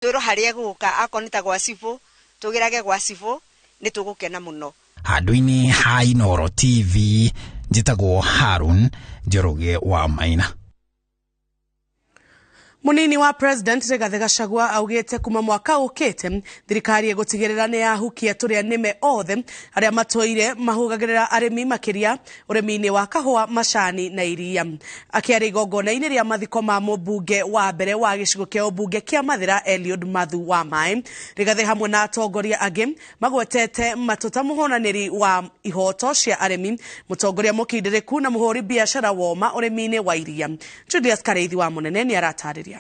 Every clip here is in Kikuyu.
Twĩrwo harĩa egũka akorwo nĩ ta gwa cibũ, tũgĩrage gwa cibũ, nĩ tũgũkena mũno. Handũ-inĩ ha Inooro TV, njĩtagwo Harun Njoroge wa Maina. Munini wa President Rigathi Gachagua augite kuma mwaka ukite thirikari igutigirira ni yahukia turia nime othe aria matũire mahugagirira arimi makiria urimi-ini wa kahũa, macani na iria. Akiaria igongona-ini ria mathiko ma mũmbunge wa mbere wa gĩcigo kĩa ũmbunge kĩa Mathira Eliud Mathu wa Maĩ, Rigathi hamwe na atongoria angĩ magwetete matũ ta mũhũranĩri wa ihoto cia arĩmi, mũtongoria mũkindĩrĩku na mũhũri biacara woma ũrĩmi-inĩ wa iria. Julius Kareithi wa Mũnene nĩ aratarĩria.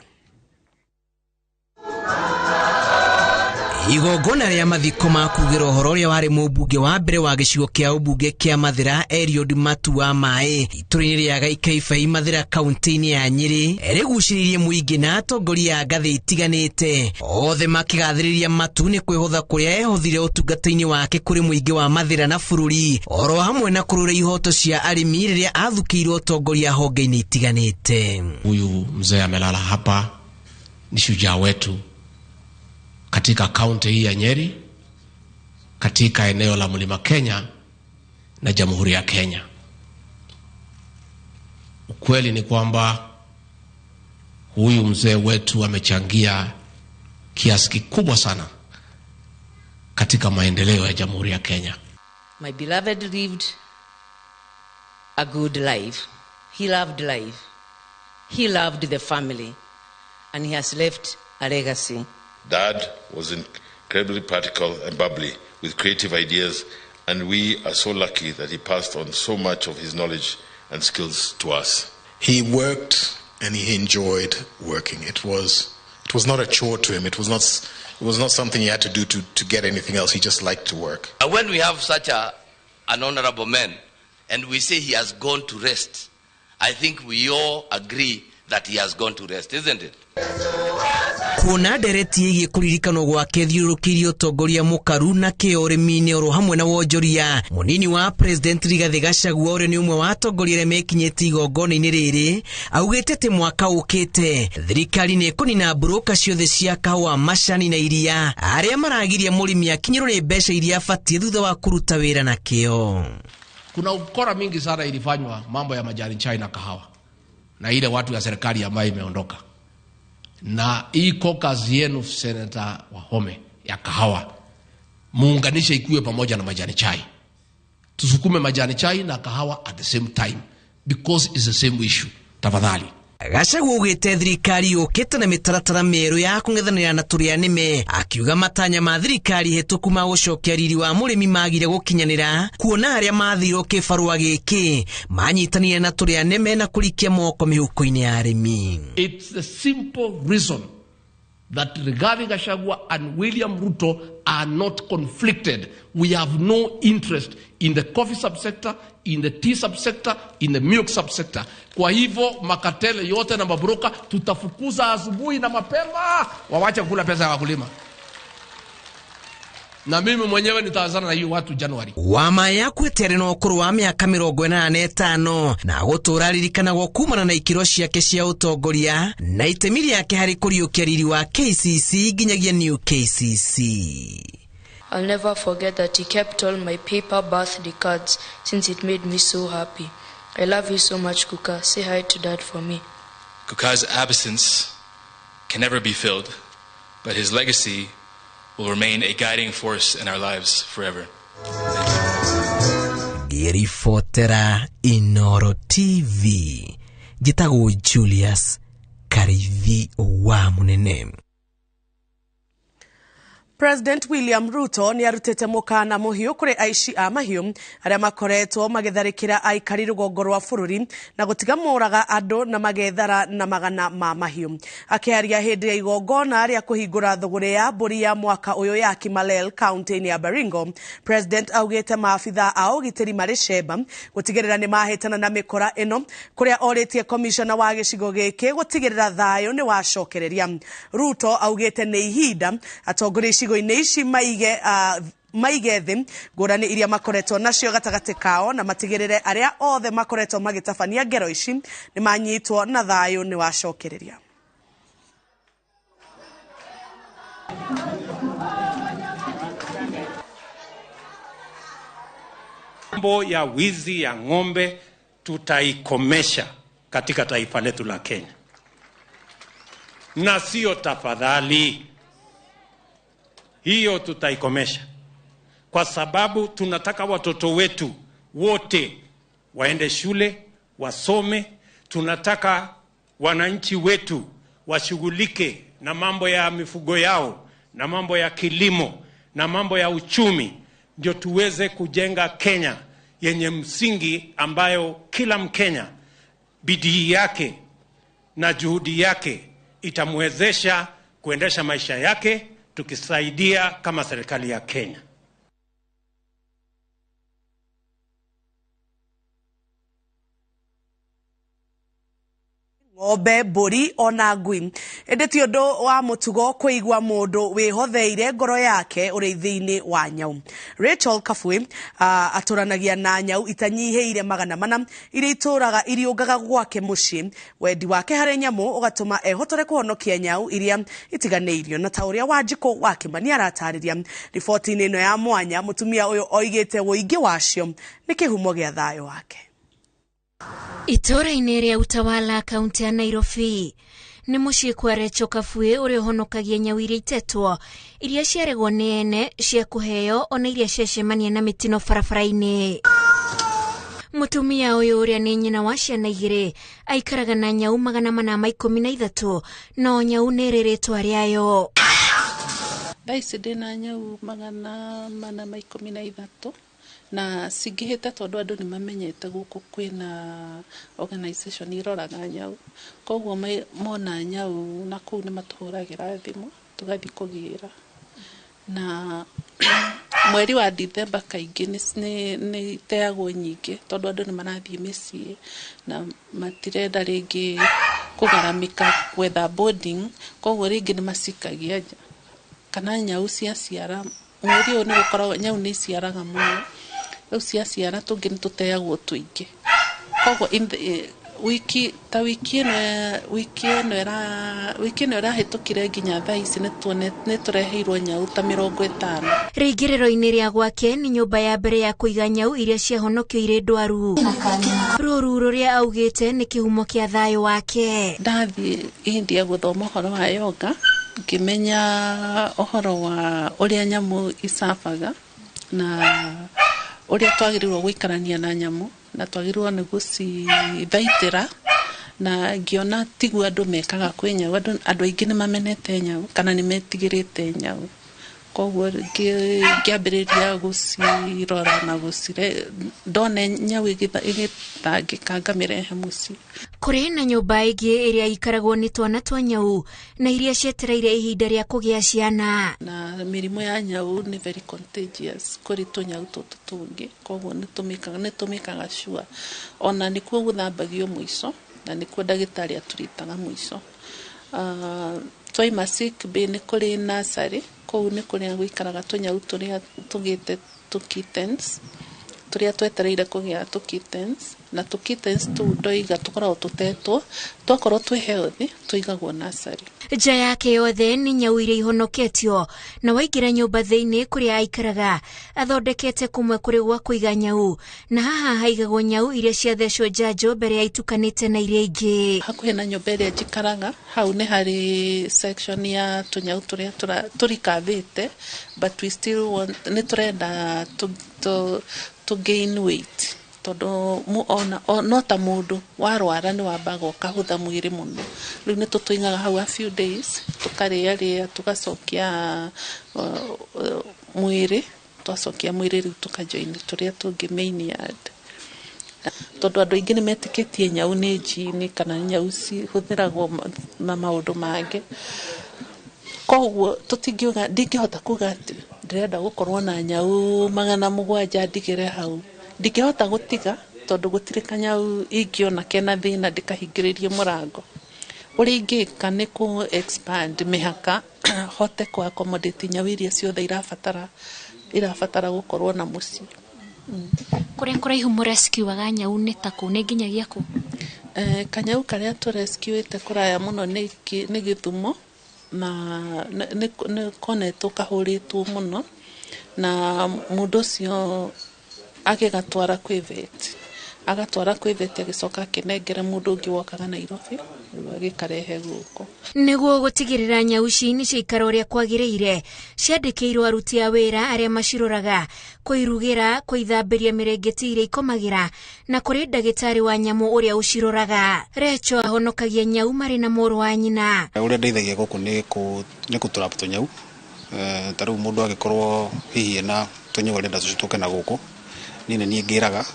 Igongona rĩa mathiko ma kugĩra ũhoro ũrĩa warĩ mũmbunge wa mbere wa gĩcigo kĩa ũmbunge kĩa Mathira Eliud Matu wa Maĩ itũra-inĩ rĩa Gaikaibai, Mathira, kaunti-inĩ ya Nyĩrĩ, rĩgucĩrĩirie mũingĩ na atongoria a ngathĩ itiganĩte, othe makĩgathĩrĩria Matu nĩ kwĩhotha kũrĩa ehothire ũtungata-inĩ wake kũrĩ mũingĩ wa Mathira na bũrũri, oro hamwe na kũrũĩra ihoto cia arĩmi rĩrĩa athukĩirwo ũtongoria honge-inĩ itiganĩte. Huyu mzee amelala hapa ni shujaa wetu katika kaunti hii ya Nyeri, katika eneo la Mlima Kenya na Jamhuri ya Kenya. Ukweli ni kwamba huyu mzee wetu amechangia kiasi kikubwa sana katika maendeleo ya Jamhuri ya Kenya. My beloved lived a good life. He loved life. He loved the family. And he has left a legacy. Dad was incredibly practical and bubbly with creative ideas, and we are so lucky that he passed on so much of his knowledge and skills to us. He worked and he enjoyed working. It was not a chore to him. It was not something he had to do to get anything else. He just liked to work. When we have such an honorable man and we say he has gone to rest, I think we all agree that he has gone to rest, isn't it? Kuona ndereti ĩgiĩ kũririkanwo gwake thiũrũrũkĩirie ũtongoria mũkaru na kĩo ũrĩmi-inĩ oro hamwe na wonjoria, mũnini wa President Rigathĩ Gachagua, ũrĩa nĩ ũmwe wa atongoria arĩa mekinyĩtie igongona-inĩ rĩrĩ, augĩte atĩ mwaka ũkĩte thirikari nĩ ĩkũnina mburũka ciothe cia kahũa, macani na iria arĩa maragiria mũrĩmi akinyĩrwo nĩ mbeca iria abatiĩ thutha wa kũruta wĩra na kĩo. Kuna ukora mingi sana ilifanywa mambo ya majani chai na kahawa na ile watu ya serikali ambayo imeondoka, na hii caucus yenu, Senator Wahome, ya kahawa muunganishe ikuwe pamoja na majani chai, tusukume majani chai na kahawa at the same time because it's the same issue. Tafadhali. Gachagua augĩte thirikari yũkĩte na mĩtaratara mĩerũ ya kũng'ethanĩra na tũrĩa nĩme, akiuga matanya ma thirikari hĩtũku ma gũcokia riri wa mũrĩmi magire gũkinyanĩra, kuona arĩa mathirwo kĩbarũa gĩkĩ manyitanire na tũrĩa nĩme na kũrikia moko mĩhuko-inĩ ya arĩmi. It's the simple reason that Rigathi Gachagua and William Ruto are not conflicted. We have no interest in the coffee subsector, in the tea subsector, in the milk subsector. Kwa hivyo macartel yote na mabroka tutafukuza asubuhi na mapema, wawache kula pesa ya wakulima. Na mimi mwenyewe nitaanzana na hiyo watu Januari. Wamaĩ akuĩte arĩ na ũkũrũ wa mĩaka 85 na gũtũũra aririkanagwo kumana na ikĩro ciake cia ũtongoria na itemi rĩake harĩ kũriũkia riri wa KCC nginyagia New KCC. I'll never forget that he kept all my paper birthday cards since it made me so happy. I love you so much, Kuka. Say hi to Dad for me. Kuka's absence can never be filled, but his legacy will remain a guiding force in our lives forever. Ngĩribotera Inooro TV, njĩtagwo Julius Karithi wa Mũnene. President William Ruto nĩ arutĩte mũkana mũhiũ kũrĩ aici a mahiũ arĩa makoretwo magĩtharĩkĩra aikari rũgongo rwa bũrũri na gũtiga moraga andũ na magethara na magana ma mahiũ. Akĩaria hĩndĩ ya igongona rĩa kũhingũra thũgũrĩ ya mbũri ya mwaka ũyũ ya Kimalel kaunti-inĩ ya Baringo, President augĩte maabitha a ũgitĩri marĩ cemba gũtigĩrĩra nĩ mahĩtana na mĩkora ĩno, kũrĩa orĩtie komishona wa gĩcigo gĩkĩ gũtigĩrĩra thayũ nĩ wacokereria. Ruto augĩte nĩ ihinda atongoria icigo-inĩ ici maige thĩ ngũrani iria makoretwo nacio gatagatĩ kao na matigĩrĩre arĩa othe makoretwo magĩtabania ngero ici nĩ manyitwo na thayũ nĩ wacokereria. Mambo ya wizi ya ng'ombe tutaikomesha katika taifa letu la Kenya, na sio tafadhali, hiyo tutaikomesha, kwa sababu tunataka watoto wetu wote waende shule wasome. Tunataka wananchi wetu washughulike na mambo ya mifugo yao na mambo ya kilimo na mambo ya uchumi, ndio tuweze kujenga Kenya yenye msingi ambayo kila Mkenya bidii yake na juhudi yake itamwezesha kuendesha maisha yake, tukisaidia kama serikali ya Kenya. Ng'ombe, mbũri ona ngui. Ĩndĩ ti ũndũ wa mũtugo kũigua mũndũ wĩhotheire ngoro yake ũrĩithi-inĩ wa nyau. Rachel Kafui atũranagia na nyau itanyihĩire 400 iria itũraga iriũngaga gwake mũciĩ. Wendi wake harĩ nyamũ ũgatũma ehotore kũhonokia nyau iria itiganĩirio. Na ta ũrĩa Wanjikũ wa Kĩmani aratarĩria riboti-inĩ ĩno ya mwanya, mũtumia ũyũ oigĩte ũingĩ wacio nĩ kĩhumo gĩa thayũ wake. Itũra-inĩ rĩa Utawala kaunti ya Nairobi nĩ mũciĩ kwa Rachel Kafui ũrĩa ũhonokagia nyau iria itetwo, iria ciaregwo nĩ ene, cia kũheo ona iria ciacemania na mĩtino barabara-inĩ. Mũtumia ũyũ ũrĩa nĩ nyina wa ciana 2 aikaraga na nyau 413, no nyau nĩ ĩrĩ rĩtwa rĩayo. Thaa ici ndĩna nyau 413 na cingĩhĩte tondũ andũ nĩ mamenyete gũkũ kwĩna organization iroraga nyau, koguo mona nyau na kũu nĩ matũhũragĩra thimũ tũgathiĩ kũgĩra. Na mweri wa Dithemba kaingĩ nĩ iteagwo nyingĩ tondũ andũ nĩ marathiĩ mĩciĩ na matirenda rĩngĩ kũgaramĩka gwetha boarding, koguo rĩngĩ nĩ macikagia nja. Kana nyau ciaciara mweri ũyũ nĩ gũkoragwo nyau nĩ iciaraga mũno, rĩu ciaciara tũngĩ nĩ tũteagwo tũingĩ. Koguo wiki ta wiki ĩno ĩrahĩtũkire nginya thaa ici nĩ tũreheirwo nyau ta 50. Rĩingĩrĩro-inĩ rĩa gwake nĩ nyũmba ya mbere ya kũiga nyau iria ciahonokio irĩ ndwaru. Rũru rũrĩa augĩte nĩ kĩhumo kĩa thayũ wake. Ndathiĩ India gũthoma ũhoro wa yoga, ngĩmenya ũhoro wa ũrĩa nyamũ icabaga na ũrĩa twagĩrĩirwo gũikarania na nyamũ na twagĩrĩirwo nĩ gũcithaitĩra, na ngĩona tiguo andũ mekaga kwĩ nyau. Andũ aingĩ nĩ mamenete nyau kana nĩ metigĩrĩte nyau, koguo ngĩambĩrĩria gũcirora na ndona nyau ĩgĩtangĩka ngamĩrehe mũciĩ. Kũrĩ na nyũmba ĩngĩ ĩrĩa ikaragwo nĩ twana twa nyau na iria cietereire ihinda rĩa kũgĩa ciana. Na mĩrimũ ya nyau nĩ very contagious kũrĩ tũnyau tũtũ tũngĩ, koguo nĩ tũmĩkaga sure. Ona nĩkuo gũthambagio mũico na nĩkuo ndagĩtarĩ atũritaga mũico. Twaima sick bay nĩ kũrĩ nursery, kũu nĩ kũrĩa gũikaraga tũnyau tũrĩa tũgĩte tũ kittens, tũrĩa twetereire kũgĩa tũ kittens, na tũ kittens tũu ndoiga tũkoragwo tũtetwo, twakorwo twĩ healthy tũigagwo nursery. Nja yake yothe nĩ nyau iria ihonoketio, na waingĩra nyũmba thĩinĩ kũrĩa aikaraga athondekete kũmwe kũrĩ gwa kũiga nyau, na haha haigagwo nyau iria ciathecwo njanjo mbere ya itukanĩte na iria ingĩ. Hakuhĩ na nyũmba ĩrĩa njikaraga hau nĩ harĩ section ya tũnyau tũrĩa tũrikathĩte, but we still want, nĩ tũrenda to gain weight tondũ no ta mũndũ warwara nĩ wambaga ũkahũtha mwĩrĩ mũno. Rĩu nĩ tũtũigaga hau a few days, tũkarĩarĩa tũgacokia mwĩrĩ, twacokia mwĩrĩ rĩu tũkajoin tũrĩa tũngĩ main yard. Tondũ andũ aingĩ nĩ metĩkĩtie nyau nĩ njini kana nyau cihũthĩragwo na maũndũ mangĩ, koguo tũtingiuga, ndingĩhota kuga atĩ ndĩrenda gũkorwo na nyau 700 ndigĩre hau. Ndingĩhota gũtiga tondũ gũtirĩ kanyau ingĩona kena thĩna ndĩkahingĩrĩrie mũrango. Ũrĩa ingĩka nĩ kũ expand mĩhaka hote kũ accommodate nyau iria ciothe irabatara gũkorwo na mũciĩ. Kũrĩa kũraihu mũrescuaga nyau nĩ ta kũ, nĩ nginyagia kũ? Kanyau karĩa tũrescuĩte kũraya mũno nĩ Gĩthumo. Na nĩ konetwo kahũrĩtwo mũno, na mũndũ ũcio agĩgatwara kwĩ vet, agatwara kwĩ vet, agĩcoka akĩnengere mũndũ ũngĩ wokaga Nairobi, rĩu agĩkarehe gũkũ. Nĩguo gũtigĩrĩra nyau ici nĩ ciaikara ũrĩa kwagĩrĩire, ciandĩkĩirwo aruti a wĩra arĩa maciroraga, kũirugĩra, kũithambĩria mĩrĩngĩti iria ikomagĩra, na kũrĩ ndagĩtarĩ wa nyamũ ũrĩa ũciroraga. Recho ahonokagia nyau marĩ na mũrũ wa nyina. Ũrĩa ndeithagia gũkũ nĩ gũtũrap tũnyau. Ta rĩu mũndũ angĩkorwo hihi ena tũnyau arenda tũke na gũkũ, niĩ nĩ niĩ ngĩraga,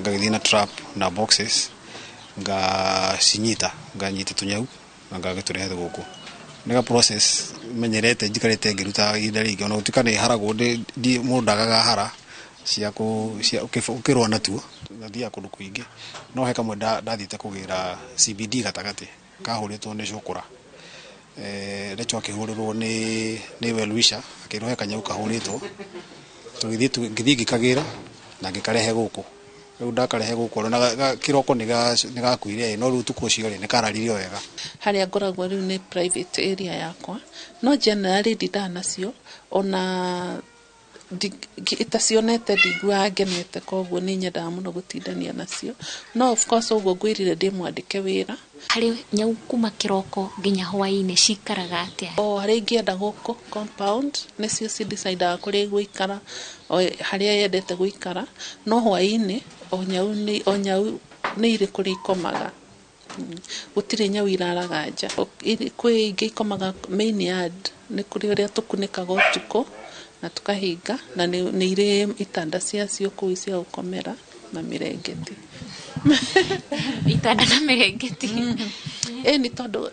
ngagĩthiĩ na trap na boxes, ngacinyita, nganyita tũnyau na ngagĩtũrehe gũkũ. Nĩ ga process menyerete, njikarĩte ngĩrutaga ihinda rĩingĩ, ona gũtuĩka nĩ haragwo, mũndũ ndagaga hara cia ũkĩrũa natuo. Nathiaga kũndũ kũingĩ, no he kamwe ndathiĩte kũgĩra CBD gatagatĩ, kahũrĩtwo nĩ cũkũra. Recho akĩhũrĩrwo nĩ well wisher, akĩrwo he kanyau kahũrĩtwo. Tũgĩthiĩ, ngĩthiĩ ngĩkagĩra na ngĩkarehe gũkũ. Rĩu ndakarehe gũkũ na kĩroko nĩ gakuire, no rĩu ũtukũ ũcio rĩ, nĩ kararire o wega. Harĩa ngoragwo rĩu nĩ private area yakwa, no generally ndindaga nacio, ona itacionete ndiguaga ngenete, koguo nĩ nyendaga mũno gũtindania nacio. No of course ũguo ngwĩrire ndĩ mwandĩke wĩra. Harĩ nyau kuma kĩroko nginya hwaĩ-inĩ cikaraga atĩa? O harĩa ingĩenda gũkũ compound nĩcio ci decidaga kũrĩa igũikara, o harĩa yendete gũikara, no hwaĩ-inĩ o nyau nĩ irĩ kũrĩa ikomaga. Gũtirĩ nyau iraraga nja. Kwĩ ingĩ ikomaga main yard, nĩ kũrĩ ũrĩa tũkunĩkaga ũtukũ na tũkahinga, na nĩ irĩ itanda ciacio kũu cia gũkomera na mĩrengeti. Itanda na mĩrengeti. Ĩ nĩ tondũ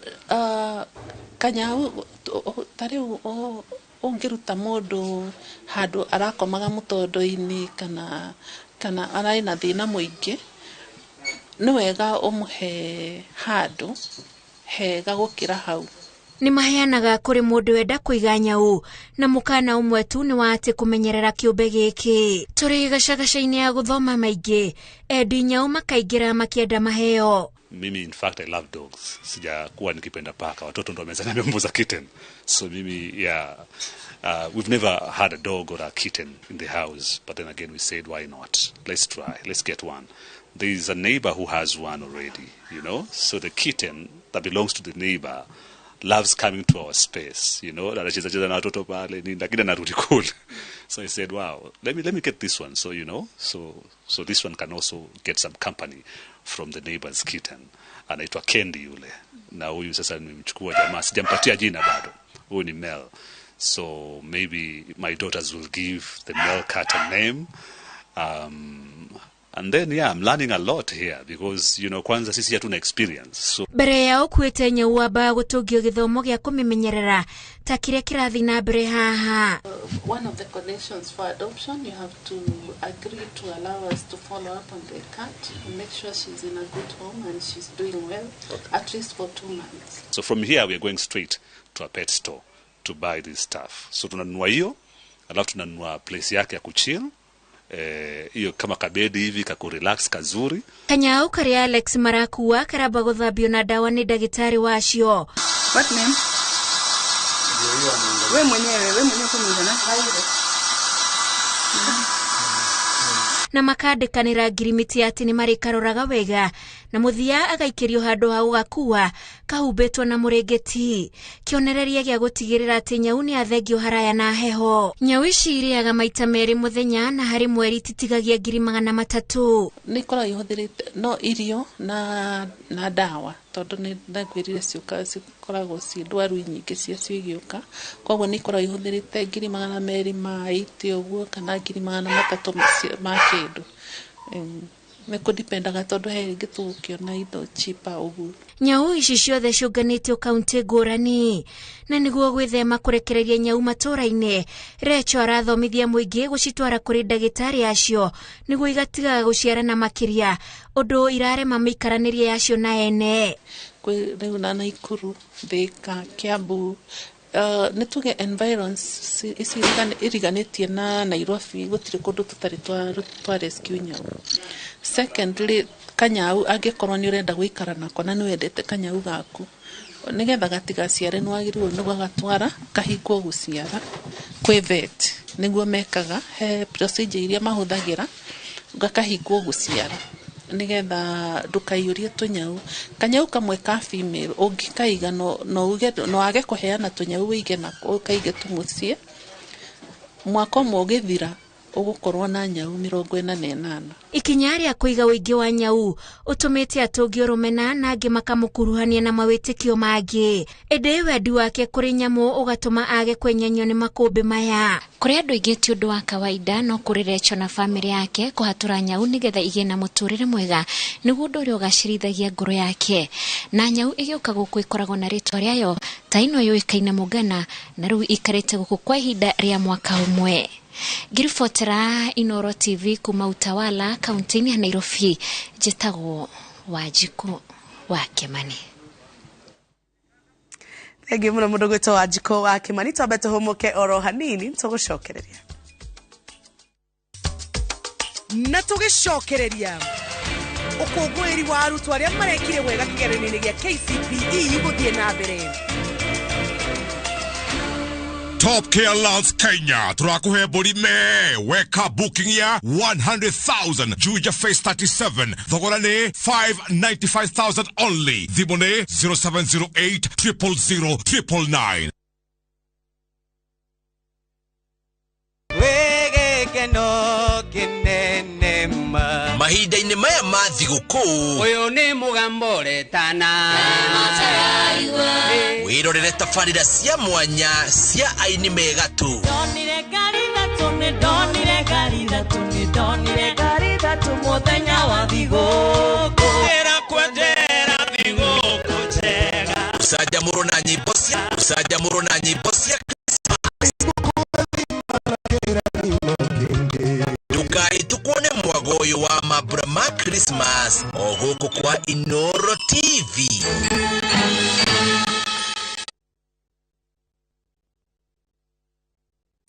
kanyau ta rĩu ũngĩruta mũndũ handũ arakomaga mũtondo-inĩ kana ararĩ na thĩna mũingĩ, nĩ wega ũmũhe handũ hega gũkĩra hau. Nĩ maheanaga kũrĩ mũndũ wenda kũiga nyau, na mũkana ũmwe tu nĩ wa atĩ kũmenyerera kĩũmbe gĩkĩ. Tũrĩ gacagaca-inĩ ya gũthoma maingĩ, endi nyau makaingĩra makĩenda maheo. Mimi in fact I love dogs. Sijakuwa nikipenda paka. Watoto ndo wameanza niambia mambo za kitten. So mimi, yeah, we've never had a dog or a kitten in the house. But then again we said, why not? Let's try. Let's get one. There is a neighbor who has one already, you know. So the kitten that belongs to the neighbor loves coming to our space, you know. Anacheza cheza na watoto pale, nini, lakini anarudi kule. So I said, wow, let me get this one. So, you know, so this one can also get some company from the neighbor's kitten. Anaitwa Kendi yule. Na huyu sasa nimemchukua jamaa, sijampatia jina bado. Huyu ni Mel. So maybe my daughters will give the male cat a name. And then, yeah, I'm learning a lot here because, you know, kwanza sisi hatuna experience. So mbere yao kuĩte nyau wambaga gũtũngio gĩthomo gĩa kũmĩmenyerera ta kĩrĩa kĩrathiĩ na mbere haha. One of the conditions for adoption, you have to agree to allow us to follow up on the cat and make sure she's in a good home and she's doing well, okay, at least for 2 months. So from here we are going straight to a pet store to buy this stuff. So tunanunua hiyo, alafu tunanunua place yake ya kuchill. Hiyo kama kabedi hivi kakurelax kazuri. Kanyau karĩa Alex marakua karamba gũthambio na dawa nĩ ndagĩtarĩ wacio. What name? We mwenyewe kũmwĩra. Na makandĩkanĩra ngirimiti atĩ nĩ marĩkaroraga wega, na mũthia agaikĩrio handũ ha gũgakua kahumbĩtwo na mũrĩngĩti, kĩonereria gĩa gũtigĩrĩra atĩ nyau nĩ athengio haraya na heho. Nyau ici irĩaga maita merĩ mũthenya na harĩ mweri ititigagia 300,000. Nĩ ikoragwo ihũthĩrĩte no irio na ndawa, tondũ nĩ ndakwĩrire ciũkaga cikoragwo ciĩ ndwaru nyingĩ ciacio igĩũka, koguo nĩ ikoragwo ihũthĩrĩte 280,000 ũguo kana 300,000 ma kĩndũ. Nĩ kũdipendaga tondũ he rĩngĩ tũgũkĩona indo cheaper ũguo. Nyau ici ciothe ciũnganĩtio kaunti ngũrani, na nĩguo gwĩthema kũrekereria nyau matũũra-inĩ, Recho arathomithia mũingĩ gũcitwara kũrĩ ndagĩtarĩ acio nĩguo igatigaga gũciarana makĩria, ũndũ irarema mĩikaranĩrie yacio na ene. Kwĩ rĩu na Naikuru, Thika, Kiambu, nĩ tuge environs ici iriganĩtie na Nairobi, gũtirĩ kũndũ tũtarĩ twa rescue nyau. Secondly, kanyau angĩkorwo nĩ ũrenda gũikara nako na nĩ wendete kanyau gaku, Nĩgetha gatigaciare nĩ wagĩrĩirwo nĩ gũgatwara kahingwo gũciara kwĩ vet, nĩguo mekaga, he procedure iria mahũthagĩra gakahingwo gũciara nĩgetha ndũkaiyũrie tũnyau. Kanyau kamwe ka female ũngĩkaiga no uge no wage kũheana tũnyau, wĩige nako ũkaige tu mũciĩ, mwaka ũmwe ũgĩthira ũgũkorwo na nyau 48. Ikinya rĩa kũiga ũingĩ wa nyau ũtũmĩte atũngi ũrũmena na angĩ makamũkuruhania na mawĩtĩkio mangĩ, ĩndĩ wendi wake kũrĩ nyamũ ũgatũma age kwenyenyio nĩ makũmbĩ maya. Kũrĩ andũ aingĩ ti ũndũ wa kawaida, no kũrĩ Recho na bamĩrĩ yake kũhatũra nyau nĩgetha igĩe na mũtũrĩre mwega nĩguo ũndũ ũrĩa ũgacĩrithagia ngoro yake. Na nyau ĩgĩũka gũkũ ĩkoragwo na rĩtwa rĩayo ta ĩno yũĩkaine Mũngana, na rĩu ikarĩte gũkũ kwa ihinda rĩa mwaka ũmwe. Ngiribotera Inooro TV kuma Utawala kaunti-inĩ ya Nairobi, njĩtagwo Wanjikũ wa Kĩmani. Thengiũ mũno mũndũ gwĩtwo Wanjikũ wa Kĩmani. Twambe tũhũmũke oro hanini tũgũcokereria. Na tũgĩcokereria ũkũngũĩri wa arutwo arĩa marekire wega kĩgeranio-inĩ gĩa KCPE gũthiĩ na mbere. Top Care Lands Kenya turakuhe mbũri me weka booking ya 100,000 Juja Phase 37 thogora nĩ 595,000 only, thimũ nĩ 0708 000 999. Mahinda-inĩ maya ma thigũkũ, ũyũ nĩ mũgambo ũretana, wĩrorere tabarĩra cia mwanya cia aini megatũ. Ndonire ngari ithatũ, nĩ ndonire ngari ithatũ, nĩ ndonire ngari ithatũ mũthenya wa thigũkũ. Ndĩrakwenjera thigũkũ njega. Ũcanjamũrwo na nyĩmbo cia, ũcanjamũrwo na nyĩmbo cia ndũkahĩtũkwo nĩ mwago ũyũ wa mambura ma Christmas o gũkũ kwa Inooro TV.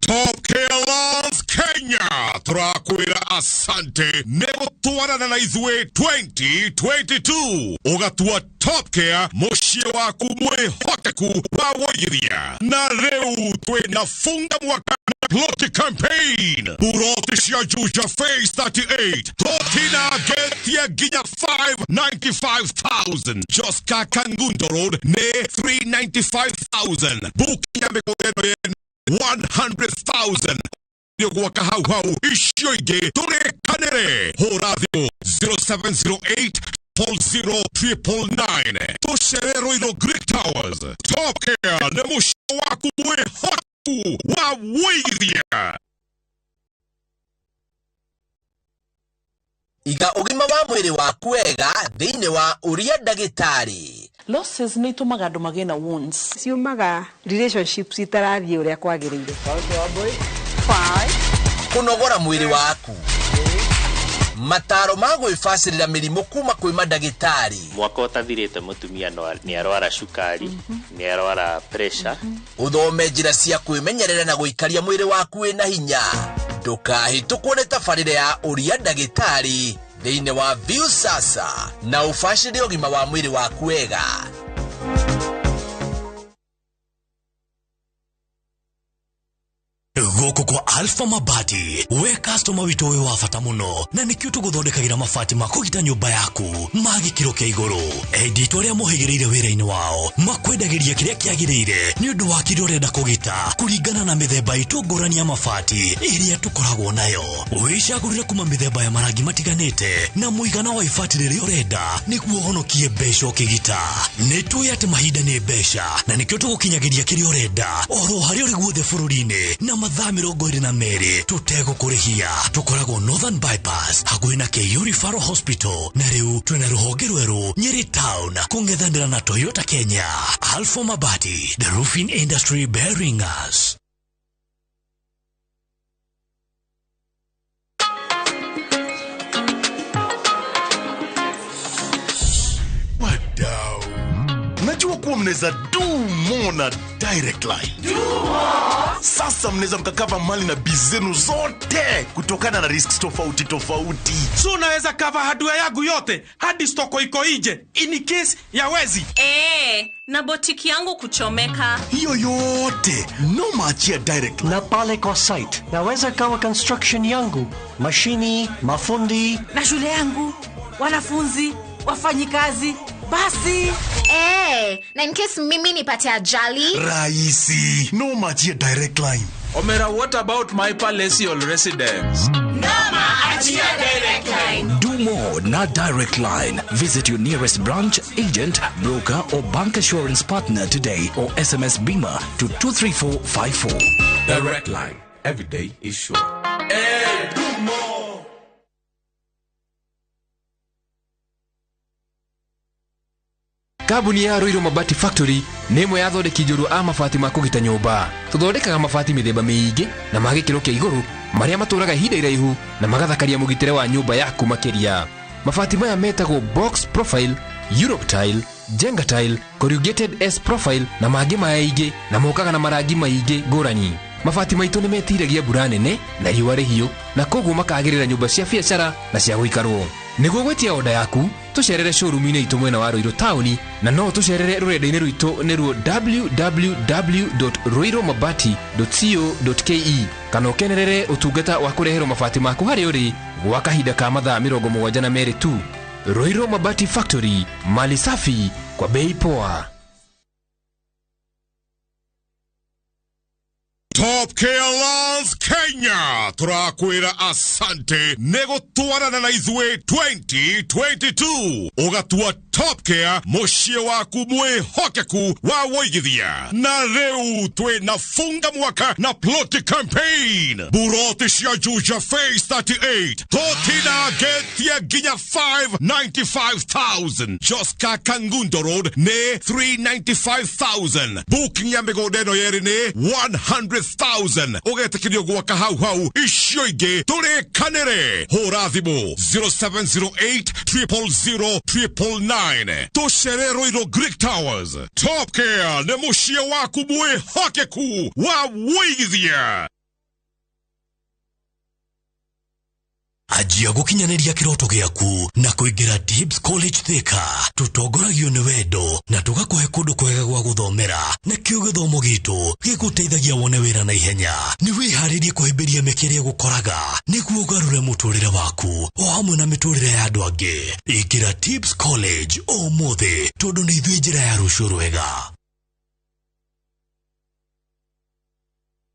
Top Care Lands Kenya turakwĩra asante nĩ gũtwarana na ithuĩ 2022 ũgatua Top Care mũciĩ waku mwĩhokeku wa wũigithia. Na rĩu twĩna funga mwaka Ploti campaign Buroti cia Juja Phase 38 Totina getia ginya 595,000 Joska Kangundo Road nĩ 395,000 Booking ya mĩgũnda ĩno yene 100,000 gwaka hau hau icio ingĩ tũrĩkanĩre. Hũra thimũ 0708 000 999 tũcere Ruiru Greek Towers. Top Care nĩ mũciĩ waku mwĩhokeku wa wũigithia. Iga ũgima wa mwĩrĩ waku wega thĩinĩ wa ũria ndagĩtarĩ. Losses nĩ itũmaga andũ magĩe na wounds. Ciumaga relationships itarathiĩ ũrĩa kwagĩrĩire. Kũnogora mwĩrĩ waku, mataro ma gwĩbacĩrĩra mĩrimũ kuma kwĩ mandagĩtarĩ. Mwaka ũtathirĩte mũtumia nĩ arwara cukari, nĩ arwara pressure. Ũthome njĩra cia kwĩmenyerera na gũikaria mwĩrĩ waku wĩna hinya. Ndũkahĩtũkwo nĩ tabarĩra ya ũria ndagĩtarĩ thĩinĩ wa Viusasa na ũbacĩrĩre ũgima wa mwĩrĩ waku wega. Gũkũ kwa Alpha Mabati, we customer witũ wĩ wa bata mũno, na nĩkĩo tũgũthondekagĩra mabati ma kũgita nyũmba yaku ma gĩkĩro kĩa igũrũ. Endi itũ arĩa mohĩgĩrĩire wĩra-inĩ wao makwendagĩria kĩrĩa kĩagĩrĩire nĩ ũndũ wa kĩrĩa ũrenda kũgita kũringana na mĩthemba itũ ngũrani ya mabati ĩrĩa tũkoragwo nayo. Wĩcagũrĩre kuma mĩthemba ya marangi matiganĩte na mũigana wa ibati rĩrĩa ũrenda nĩguo ũhonokie mbeca ũkĩgita. Nĩ tũĩ atĩ mahinda nĩ mbeca na nĩkĩo tũgũkinyagĩria kĩrĩa ũrenda oro harĩa ũrĩ guothe bũrũri-inĩ na mathaa 22 tũtegũkũrĩhia. Tũkoragwo Northern Bypass hakuhĩ na KU Referral Hospital, na rĩu twĩna rũhonge rwerũ Nyeri Town kũng'ethanĩra na Toyota Kenya. Alpha Mabati, the roofing industry bearing us. Wadau, najua kuwa mnaweza do more na Direct Line. Do more. Sasa mnaweza mkakava mali na biz zenu zote kutokana na risks tofauti tofauti. So unaweza cover hardware yangu yote hadi stoko iko nje in case ya wezi. Na botiki yangu kuchomeka. Hiyo yote noma achia Direct. Na pale kwa site naweza kawa construction yangu, mashini, mafundi na shule yangu, wanafunzi, wafanyikazi, basi. Na in case mimi nipate ajali. Rahisi, noma achia Direct Line. Omera, what about my palatial residence? Noma achia Direct Line. Do more na Direct Line. Visit your nearest branch, agent, broker or bank assurance partner today or SMS BIMA to 23454. Direct Line. Every day is sure. Hey, do more. Kambuni ya Ruiru Mabati Factory nĩ ĩmwe ya athondeki njorua a mabati ma kũgita nyũmba. Tũthondekaga mabati mĩthemba mĩingĩ na ma gĩkĩro kĩa igũrũ marĩa matũraga ihinda iraihu na magathakaria mũgitĩre wa nyũmba yaku makĩria. Mabati maya metagwo box profile, Europe tile, Jenga tile, corrugated S profile na mangĩ maingĩ na mokaga na marangi maingĩ ngũrani. Mabati maitũ nĩ metiragia mbura nene na riũa rĩhiũ na koguo makagĩrĩra nyũmba cia biacara na cia gũikarwo. Nĩguo gwĩtia oda yaku tũcerere showroom-inĩ itũ mwena wa Ruiru taũni na no tũcerere rũrenda-inĩ rwitũ nĩruo www.ruirumabati.co.ke kana ũkenerere ũtungata wa kũreherwo mabati maku harĩa ũrĩ gwa kahinda ka mathaa 72 tu. Ruiru Mabati Factory, mali safi kwa bei poa. Top Care Loves Kenya turakwira asante nĩ gũtwarana na ithuĩ 2022 ũgatua Top Care mũciĩ waku mwĩhokeku wa wũigithia. Na rĩu twĩna funga mwaka na ploti campaign buroti cia Juja Phase 38 tũtinagetie nginya 595,000 Joska Kangundo Road nĩ 395,000 booking ya mĩgũnda ĩno yerĩ nĩ 100,000 ũgetĩkĩrio gwaka hau hau icio ingĩ tũrĩkanĩre. Hũra thimũ 0708 000 999 tũcere Ruiru Greek Towers. Top Care nĩ mũciĩ waku mwĩhokeku wa wũigithia. Anjia gũkinyanĩria kĩroto gĩaku na kũingĩra Tibbs College Thika. Tũtongoragio nĩ wendo na tũgakũhe kũndũ kwega gwa gũthomera, na kĩo gĩthomo gitũ gĩgũteithagia wone wĩra na ihenya. Nĩ wĩharĩrie kũhĩmbĩria mĩeke ĩrĩa ĩgũkoraga nĩguo ũgarũre mũtũrĩre waku o hamwe na mĩtũrĩre ya andũ angĩ. Ingĩra Tibbs College ũmũthĩ tondũ nĩ ithuĩ njĩra ya rũciũ rwega.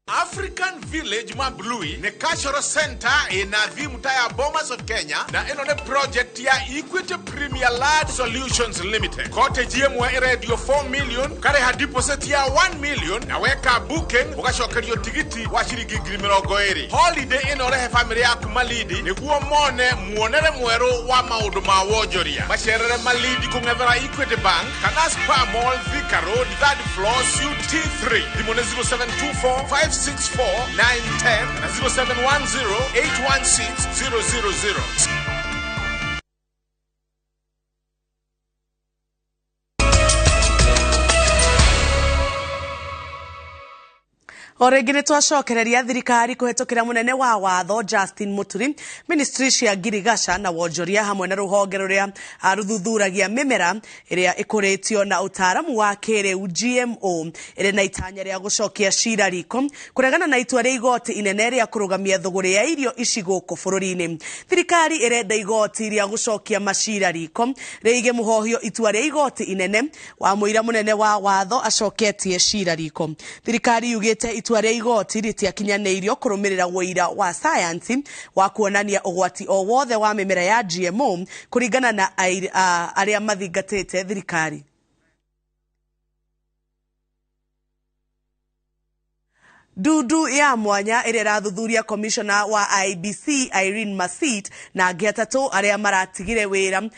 African Village Mablui ni cultural center ina mtaa ya Bomas of Kenya na ĩno nĩ project ya Equity Premier Land Solutions Limited. Cottage ĩmwe ĩrendio 4 million, ũkarĩha deposit ya 1 million na weka booking ũgacokerio tigiti wa ciringi 20,000. Holiday ĩno rehe family yaku Malindi nĩguo mone muonere mwerũ wa maũndũ ma wonjoria. Macerere Malindi kũng'ethera Equity Bank kana Spa Mall Thika Road 3rd floor suite T3. Thimũ nĩ 0724 564 910 na 0710 816 000. O rĩngĩ nĩ twacokereria thirikari kũhetũkĩra mũnene wa watho Justin Muturi, ministry cia ngirigaca na wonjoria hamwe na rũhonge rũrĩa rũthuthuragia mĩmera ĩrĩa ĩkũrĩtio na ũtaaramu wa kĩrĩu GMO ĩrĩ na itanya rĩa gũcokia cira riko kũregana na itua rĩa igoti inene rĩa kũrũgamia thũgũrĩ ya irio ici gũkũ bũrũri-inĩ. Thirikari ĩrenda igoti rĩa gũcokia macira riko rĩige mũhohio itua rĩa igoti inene wa mũira mũnene wa watho acoketie cira riko. Thirikari yugĩte itua rĩa igoti rĩtiakinyanĩirio kũrũmĩrĩra ũira wa sayansi wa kuonania ũgwati o wothe wa mĩmera ya GMO kũringana na arĩa mathingatĩte thirikari. Ndundu ya mwanya ĩrĩa ĩrathuthuria commissioner wa IEBC Irene Masit na angĩ atatũ arĩa maratigire wĩra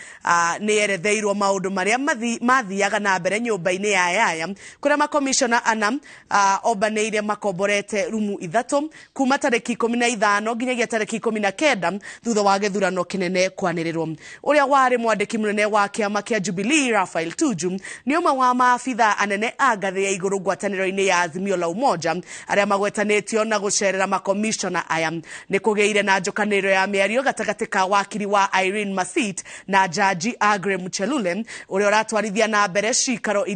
nĩ yeretheirwo maũndũ marĩa mathiaga na mbere nyũmba-inĩ ya Yaya kũrĩa makomishona ana ombanĩire makomborete rumu ithatũ kuma tarĩki 15 nginyagia tarĩki 19 thutha wa gĩthurano kĩnene kwanĩrĩrwo. Ũrĩa warĩ mwandĩki mũnene wa kĩama kĩa Jubilee Raphael Tuju nĩ ũmwe wa maabitha anene a ngathĩ ya igũrũ ngwatanĩro-inĩ ya Azimio la Umoja arĩa magwetanĩtio na gũcerera makomishona aya. Nĩ kũgĩire na njũkanĩrĩro ya mĩario gatagatĩ ka wakiri wa Irene Masit na jaji Agre Muchelule ũrĩa ũratwarithia na mbere cikaro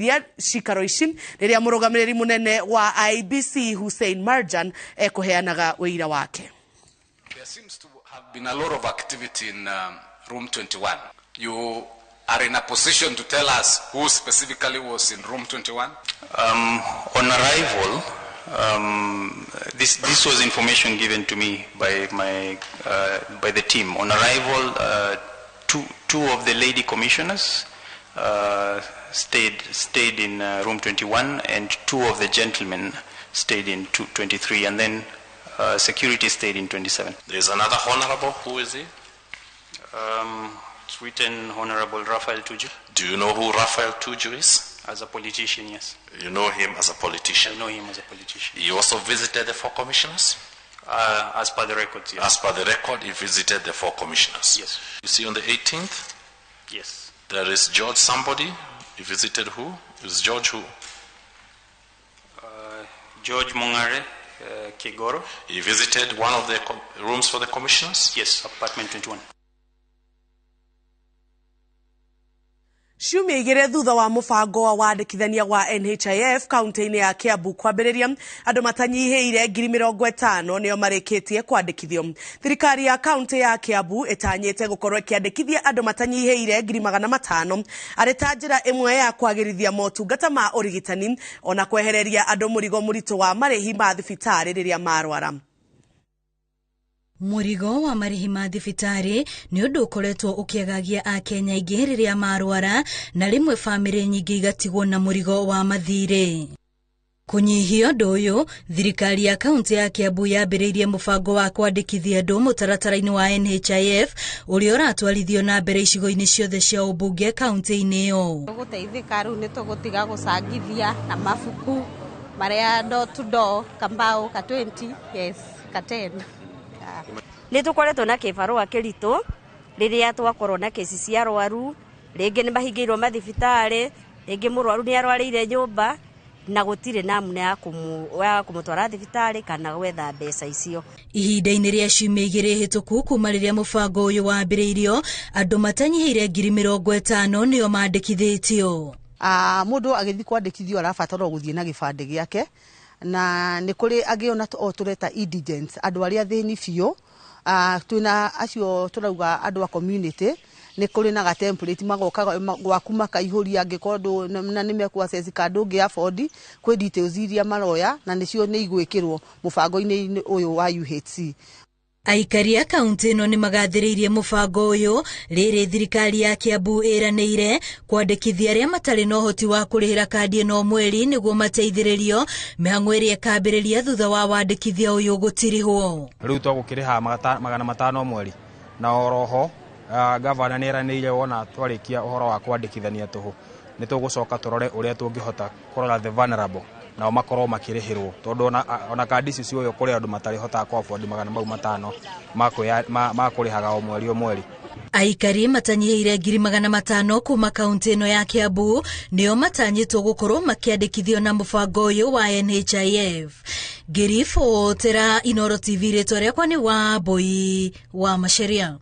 ici rĩrĩa mũrũgamĩrĩri mũnene wa IEBC Hussein Marjan ekũheanaga ũira wake. There seems to have been a lot of activity in room 21. You are in a position to tell us who specifically was in room 21? On arrival, this was information given to me by my by the team. On arrival, two of the lady commissioners stayed in room 21, and two of the gentlemen stayed in 23, and then security stayed in 27. There is another honorable. Who is he? It's written Honorable Raphael Tuju. Do you know who Raphael Tuju is? As a politician, yes. You know him as a politician? I know him as a politician. He also visited the four commissioners? As per the records, yes. As per the record, he visited the four commissioners? Yes. You see on the 18th? Yes. There is George somebody. He visited who? Is George who? George Mongare Kigoro. He visited one of the rooms for the commissioners? Yes, apartment 21. Ciumia igĩrĩ thutha wa mũbango wa wandĩkithania wa NHIF kaunti-inĩ ya Kiambu kwambĩrĩria, andũ matanyihĩire 50,000 nĩo marĩkĩtie kwandĩkithio. Thirikari ya kaunti ya Kiambu ĩtanyĩte gũkorwo ĩkĩandĩkithia andũ matanyihĩire 500,000 arĩ ta njĩra ĩmwe ya kwagĩrithia motungata ma ũrigitani ona kwehereria andũ mũrigo mũritũ wa marĩhi ma thibitarĩ rĩrĩa marwara. Mũrigo wa marĩhi ma thibitarĩ nĩ ũndũ ũkoretwo ũkĩagagia akenya aingĩ rĩrĩa marwara, na rĩmwe bamĩrĩ nyingĩ igatigwo na mũrigo wa mathirĩ. Kũnyihia ũndũ ũyũ, thirikari ya kaunti ya Kiambu yambĩrĩirie mũbango wa kwandĩkithia andũ mũtaratara-inĩ wa NHIF ũrĩa ũratwarithio na mbere icigo-inĩ ciothe cia ũmbunge kaunti-inĩ ĩyo. Tũgũteithĩka rĩu nĩ tũgũtiga gũcangithia na mabuku marĩa door to door, kambao ka 20, yes, ka 10. Nĩ tũkoretwo na kĩbarũa kĩritũ rĩrĩa twakorwo na kesi cia arwaru, rĩngĩ nĩ mahingĩirwo mathibitarĩ, rĩngĩ mũrwaru nĩ arwarĩire nyũmba na gũtirĩ namna ya kũmũtwara thibitarĩ kana gwetha mbeca icio. Ihinda-inĩ rĩa ciumia igĩrĩ hĩtũku kuma rĩrĩa mũbango ũyũ wambĩrĩirio, andũ matanyihĩire 50,000 nĩo mandĩkithĩtio. Mũndũ agĩthiĩ kwandĩkithio arabatara gũthiĩ na gĩbandĩ gĩake, na nĩ kũrĩ angĩ ona o tũreta indigents, andũ arĩa athĩni biũ. Twĩna acio tũrauga andũ a community, nĩ kũrĩ na ga template magoka gwaku makaihũria angĩkorwo na nĩ mekũ access ka ndũngĩ afford, kwĩ details iria maroya na nĩcio nĩ igwĩkĩrwo mũbango-inĩ ũyũ wa UHC. Aikari a kaunti ĩno nĩ magathĩrĩirie mũbango ũyũ rĩrĩ thirikari ya Kiambu ĩranĩire kwandĩkithia arĩa matarĩ na ũhoti wa kũrĩhĩra kandi ĩno mweri nĩguo mateithĩrĩrio mĩhang'o ĩrĩa ĩkambĩrĩria thutha wa wandĩkithia ũyũ gũtirihwo. Rĩu twagũkĩrĩha 500 mweri, na oroho gavana nĩ eranĩire wona twarĩkia ũhoro wa kwandĩkithania tũhũ nĩ tũgũcoka tũrore ũrĩa tũngĩhota kũrora the vulnerable nao makorwo makĩrĩhĩrwo, tondũ ona kandi ici cioywo kũrĩ andũ matarĩhotaga kũ afford 500 ma kũrĩhaga o mweri o mweri. Aikari matanyihĩire 500,000 kuma kaunti ĩno ya Kiambu nĩo matanyĩtwo gũkorwo makĩandĩkithio na mũbango ũyũ wa NHIF. Ngĩribotera Inoro TV, rĩtwa rĩakwa nĩ Wambui wa Macharia.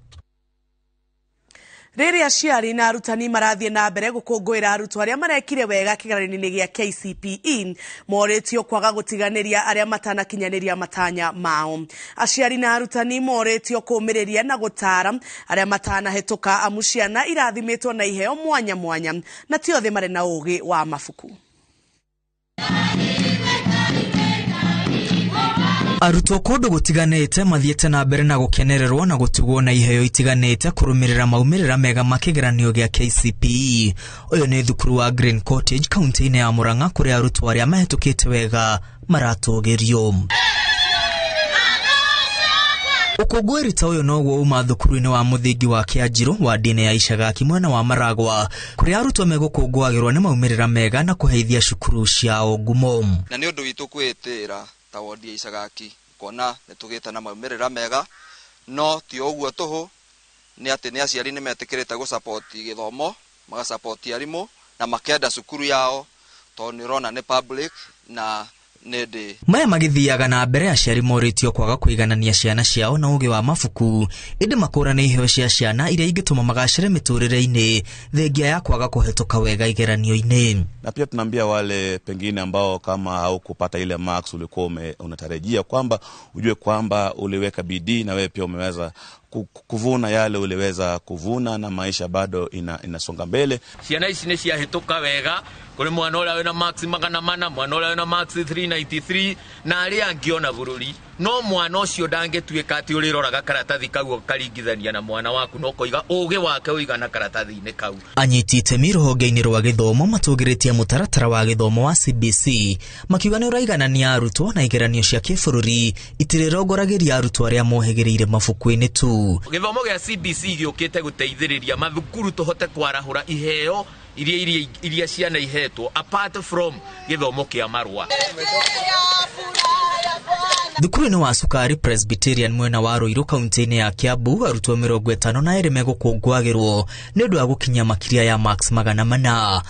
Rĩrĩa aciari na arutani marathiĩ na mbere gũkũngũĩra arutwo arĩa marekire wega kĩgeranio-inĩ gĩa KCPE, morĩtio kwaga gũtiganĩria arĩa matanakinyanĩria matanya mao. Aciari na arutani morĩtio kũũmĩrĩria na gũtaara arĩa matanahĩtũka, amu ciana irathimĩtwo na iheo mwanya mwanya na ti othe marĩ na ũũgĩ wa mabuku. Arutwo kũndũ gũtiganĩte mathiĩte na mbere na gũkenererwo na gũtugwo na iheo itiganĩte kũrũmĩrĩra maumĩrĩra mega ma kĩgeranio gĩa KCPE. Ũyũ nĩ thukuru wa Green Cottage kaunti-inĩ ya Murang'a kũrĩa arutwo arĩa mahĩtũkĩte wega maratũgĩrio. Ũkũngũĩri ta ũyũ noguo uma thukuru-inĩ wa mũthingi wa Kĩanjirũ wa ndini ya Icagaki mwena wa Maragwa kũrĩa arutwo megũkũngũagĩrwo nĩ maumĩrĩra mega na kũheithia cukuru ciao ngumo. Na nĩ ũndũ witũ kwĩĩtĩra ta wodi ya Icagaki kuona nĩ tũgĩte na maumĩrĩra mega, no ti ũguo tũhũ, nĩ atĩ nĩ aciari nĩ metĩkĩrĩte gũsapoti gĩthomo, magasapoti arimũ na makenda cukuru yao tondũ nĩ ũrona nĩ public na Nĩ ndĩ. Maya magĩthiaga na mbere, aciari morĩtio kwaga kũiganania ciana ciao na ũgĩ wa mabuku, ĩndĩ makũrane iheo cia ciana iria ingĩtũma magacĩre mĩtũrĩre-inĩ thengia ya kwaga kũhetũka wega igeranio-inĩ. Na pia tunaambia wale pengine ambao kama haukupata ile marks ulikuwa unatarajia, kwamba ujue kwamba uliweka bidii na wewe pia umeweza kuvuna yale uliweza kuvuna, na maisha bado inasonga mbele. Ciana ici nĩ ciahĩtũka wega, kũrĩ mwana ũrĩa wĩna marks 400, mwana ũrĩa wĩna marks 393 na arĩa angĩ ona bũrũri. No mwana ũcio ndangĩtuĩka atĩ ũrĩroraga karatathi kau ũkaringithania na mwana waku na ũkoiga ũgĩ wake ũigana karatathi-inĩ kau. Anyiti itemi rũhonge-inĩ rwa gĩthomo matũgĩrĩtie mũtaratara wa gĩthomo wa CBC makiuga nĩ ũraiganania arutwo na igeranio cia kĩbũrũri itirĩrongoragĩria arutwo arĩa mohĩgĩrĩire mabuku-inĩ tu. Gĩthomo gĩa CBC gĩũkĩte gũteithĩrĩria mathukuru tũhote kwarahũra iheo iria ciana ihetwo apart from gĩthomo kĩa marũa. Thukuru-inĩ wa Cukari Presbyterian mwena wa Ruiru kaunti-inĩ ya Kiambu, arutwo 52 megũkũngũagĩrwo nĩ ũndũ wa gũkinyia makĩria ya marks 400.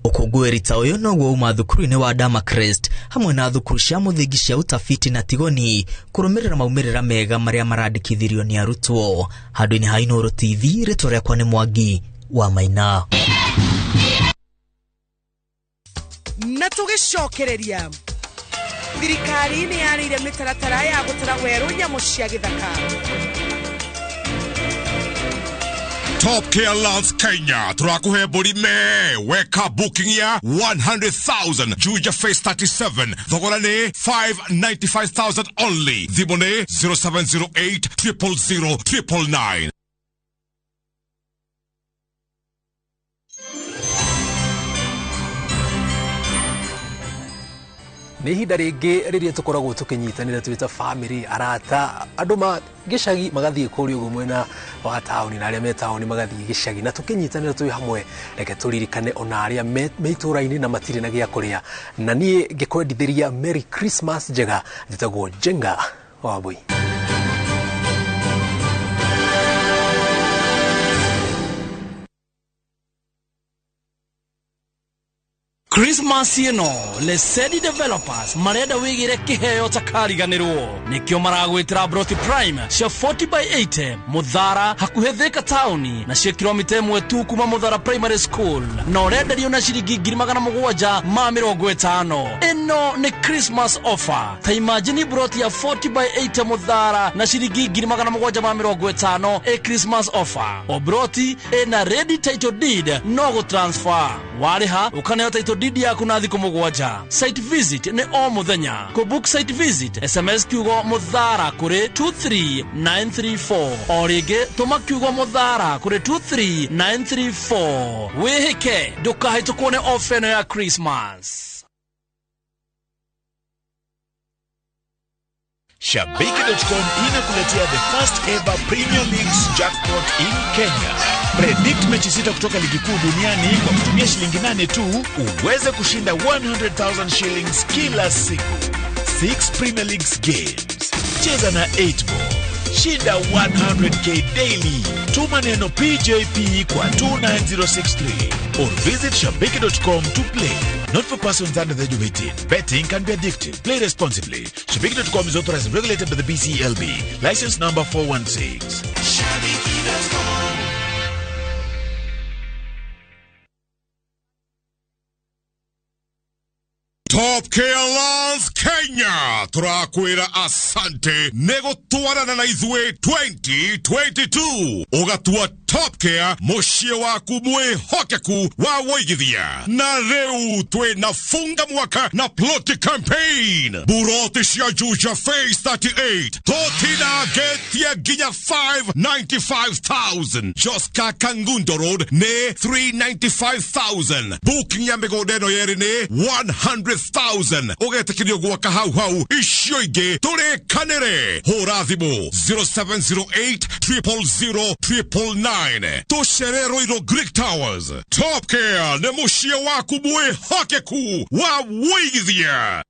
Ũkũngũĩri ta ũyũ noguo uma thukuru-inĩ wa Damacrest hamwe na thukuru cia mũthingi cia Utafiti na Tigoni kũrũmĩrĩra maumĩrĩra mega marĩa marandĩkithirio nĩ arutwo. Handũ-inĩ ha Inooro TV, rĩtwa rĩakwa nĩ Mwangi wa Maina. Na tũgĩcokereria, thirikari nĩ yarĩire mĩtaratara ya gũtara werũ nyamũ cia gĩthaka. Top Care Lands Kenya turakuhe mbũri me weka booking ya 100,000 Juja Phase 37, thogora nĩ 595,000 only, thimũ nĩ 0708 000 999. Nĩ ihinda rĩngĩ rĩrĩa tũkoragwo tũkĩnyitanĩra twĩ ta family, arata, andũ ma gĩcagi magathiĩ kũrĩa ũguo mwena wa taũni na arĩa me taũni magathiĩ gĩcagi, na tũkĩnyitanĩra twĩ hamwe. Reke tũririkane ona arĩa me itũũra-inĩ na matirĩ na gĩa kũrĩa. Na niĩ ngĩkwendithĩria Merry Christmas njega. Njĩtagwo Njenga wa Wambui. Christmas ĩno Lesedi Developers marenda wĩgĩre kĩheo ta kariganĩrwo, nĩkĩo maragwĩtĩra Broti Prime cia 40 by 80 Mũthara hakuhĩ Thika taũni, na cia kilomita 1 tu kuma Mũthara Primary School, na ũrenderio na ciringi 750,000. Ĩno nĩ Christmas offer. Ta imagine broti ya 40 by 80 Mũthara na ciringi 750,000, ĩ Christmas offer. O broti ĩna ready title deed, no gũ transfer warĩha ũkaneo title deed yaku na thikũ 7. Site visit nĩ o mũthenya. Kũ book site visit SMS kiugo Mũthara kũrĩ 23934. O rĩngĩ tũma kiugo Mũthara kũrĩ 23934. Wĩhĩke ndũkahĩtũkwo nĩ ofa ĩno ya Christmas. Shabiki.com inakuletea the first ever Premier League's jackpot in Kenya. Predict mechi 6 kutoka ligi kuu duniani kwa kutumia shilingi 8 tu uweze kushinda 100,000 shillings kila siku. 6 Premier Leagues games. Cheza na 8 ball. Shinda 100k daily. Tuma neno PJP kwa 29063 or visit shabiki.com to play. Not for persons under the age of 18. Betting can be addictive. Play responsibly. Shabiki.com is authorized and regulated by the BCLB. License number 416. Shabiki.com. Top Care Lands Kenya turakwira asante nĩ gũtwarana na ithuĩ 2022 ũgatua Top Care mũciĩ waku mwĩhokeku wa wũigithia. Na rĩu twĩna funga mwaka na ploti campaign, buroti cia Juja Phase 38 tũtinangĩtie nginya 595,000. Joska Kangundo Road nĩ 395,000. Booking ya mĩgũnda ĩno yerĩ nĩ 100,000. Ũgetĩkĩrio gwaka hau hau, icio ingĩ tũrĩkanĩre. Hũra thimũ 0708 000 999. Tũcere Ruiru Greek Towers. Top Care nĩ mũciĩ waku mwĩhokeku wa wũigithia.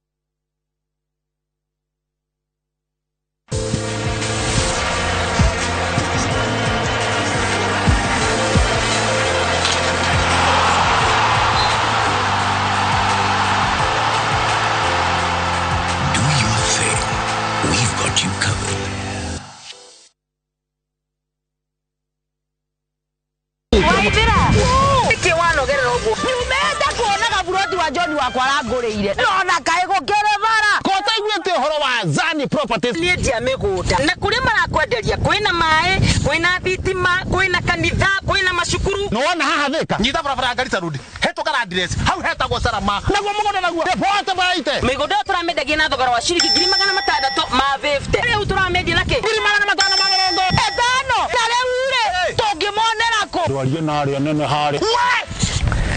ũrĩa John wakwa arangũrĩire nona kaĩ gũkĩrĩ bara ko ũtaiguĩte ũhoro wa Zani Properties? Niĩ ndia mĩgũnda na kũrĩa marakwenderia kwĩna maĩ, kwĩna thitima, kwĩna kanitha, kwĩna macukuru. Nĩwona haha Thĩka, nyita barabara ya Garissa Road, hetũka Landress, hau hetagwo Salama, naguo mũgũnda naguo bote baite. Mĩgũnda ĩyo tũramĩendagia na thogora wa ciringi 650,000. Rĩu tũramĩendia na kĩ? 550,000. Ta rĩu rĩ, tũngĩmonera kũ? Ndwarie na arĩa nene harĩa.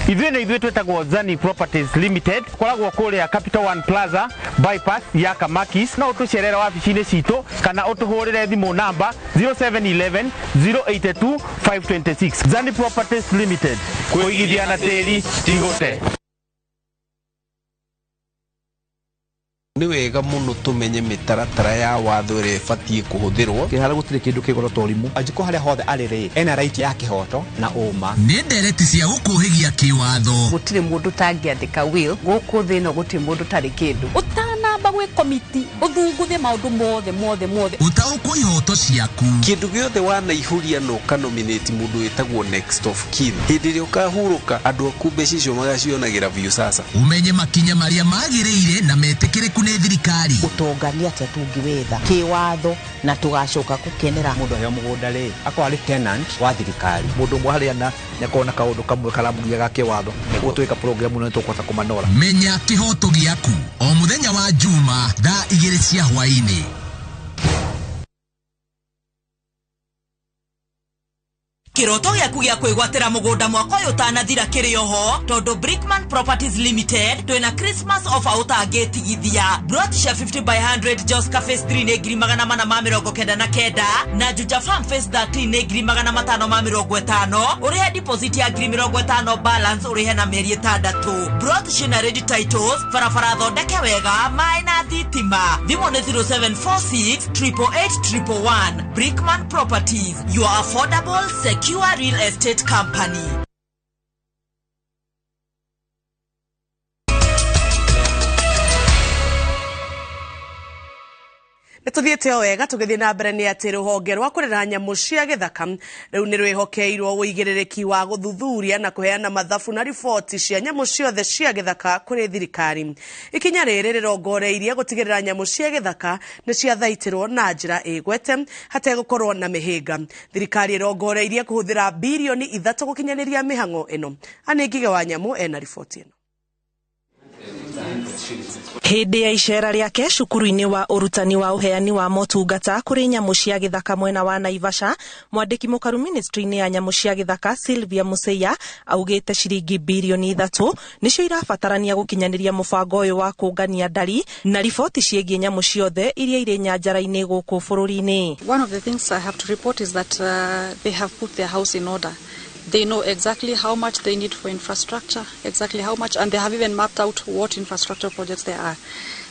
Ithuĩ nĩ ithuĩ twĩtagwo Zani Properties Limited, koragwo kũrĩa Capital One Plaza bypass ya Kamakis. No ũtũcerere wabici-inĩ citũ kana ũtũhũrĩre thimũ namba 0711 082 526. Zani Properties Limited, kũigithia na tĩri ti gũte. Nĩ wega mũno tũmenye mĩtaratara ya watho ĩrĩa ĩbatiĩ kũhũthĩrwo. Kĩhara gũtirĩ kĩndũ kĩgoro ta ũrimũ. Angĩkorwo harĩa hothe arĩ rĩ, ena right ya kĩhoto na ũma. Nĩ ndereti cia gũkũhĩgia kĩwatho. Gũtirĩ mũndũ ũtangĩandĩka will gũkũ thĩ ĩno, gũtirĩ mũndũ ũtarĩ kĩndũ. Ũtanamba gwĩ komiti ũthunguthe maũndũ mothe mothe mothe. Ũtaũkwo ihoto ciaku. Kĩndũ gĩothe wanaihũria na ũkanominate mũndũ wĩtagwo next of kin, hĩndĩ ĩrĩa ũkahurũka andũ aku mbeca icio magacionagĩra biũ sasa. Ũmenye makinya marĩa magĩrĩire na metĩkĩrĩku nĩ thirikari. Ũtonga nĩ atĩa tũngĩwetha kĩwatho na tũgacoka gũkenera. Mũndũ aheo mũgũnda rĩ, akorwo arĩ tenant wa thirikari. Mũndũ ũmwe harĩa na nĩakorwo na kaũndũ kamwe karamũgia ga kĩwatho, nĩguo twĩka program ĩno nĩtũkũhota kũmanora. Menya kĩhoto gĩaku o mũthenya wa Juma thaa 2 cia hwaĩ-inĩ. Kĩroto gĩaku gĩa kwĩgwatĩra mũgũnda mwaka ũyũ ũtanathira kĩrĩ oho, tondũ Brickman Properties Limited twĩna Christmas offer ũtangĩtigithia. Plot cia 50 by 100 Joska Phase 3 nĩ 499,000 na Juja Farm Phase 13 nĩ 550,000. Ũrĩhe deposit ya 50,000, balance ũrĩhe na mĩeri 6. Plot ciĩna ready titles, barabara thondeke wega, maĩ na thitima. Thimũ nĩ 0746 888 111. Brickman Properties, your affordable, secure real estate company. Nĩ tũthiĩte o wega tũgĩthiĩ na mbere nĩ atĩ rũhonge rwa kũrera nyamũ cia gĩthaka rĩu nĩ rwĩhokeirwo ũigĩrĩrĩki wa gũthuthuria na kũheana mathabu na riboti cia nyamũ ciothe cia gĩthaka kũrĩ thirikari. Ikinya rĩrĩ rĩrongoreirie gũtigĩrĩra nyamũ cia gĩthaka nĩ ciathaitĩrwo na njĩra ĩgwete hategũkorwo na mĩhĩnga. Thirikari ĩrongoreirie kũhũthĩra birioni 3 gũkinyanĩria mĩhang'o ĩno. Anĩ Ngige wa Nyamũ ena riboti ĩno. Hĩndĩ ya icera rĩake cukuru-inĩ wa ũrutani wa ũheani wa motungata kũrĩ nyamũ cia gĩthaka mwena wa Naivasha, mwandĩki mũkaru ministry-inĩ ya nyamũ cia gĩthaka Sylvia Museya augĩte ciringi birioni 3 nĩcio irabatarania gũkinyanĩria mũbango ũyũ wa kũngania ndari na riboti ciĩgiĩ nyamũ ciothe iria irĩ nyanjara-inĩ gũkũ bũrũri-inĩ. One of the things I have to report is that they have put their house in order. They know exactly how much they need for infrastructure, exactly how much, and they have even mapped out what infrastructure projects there are.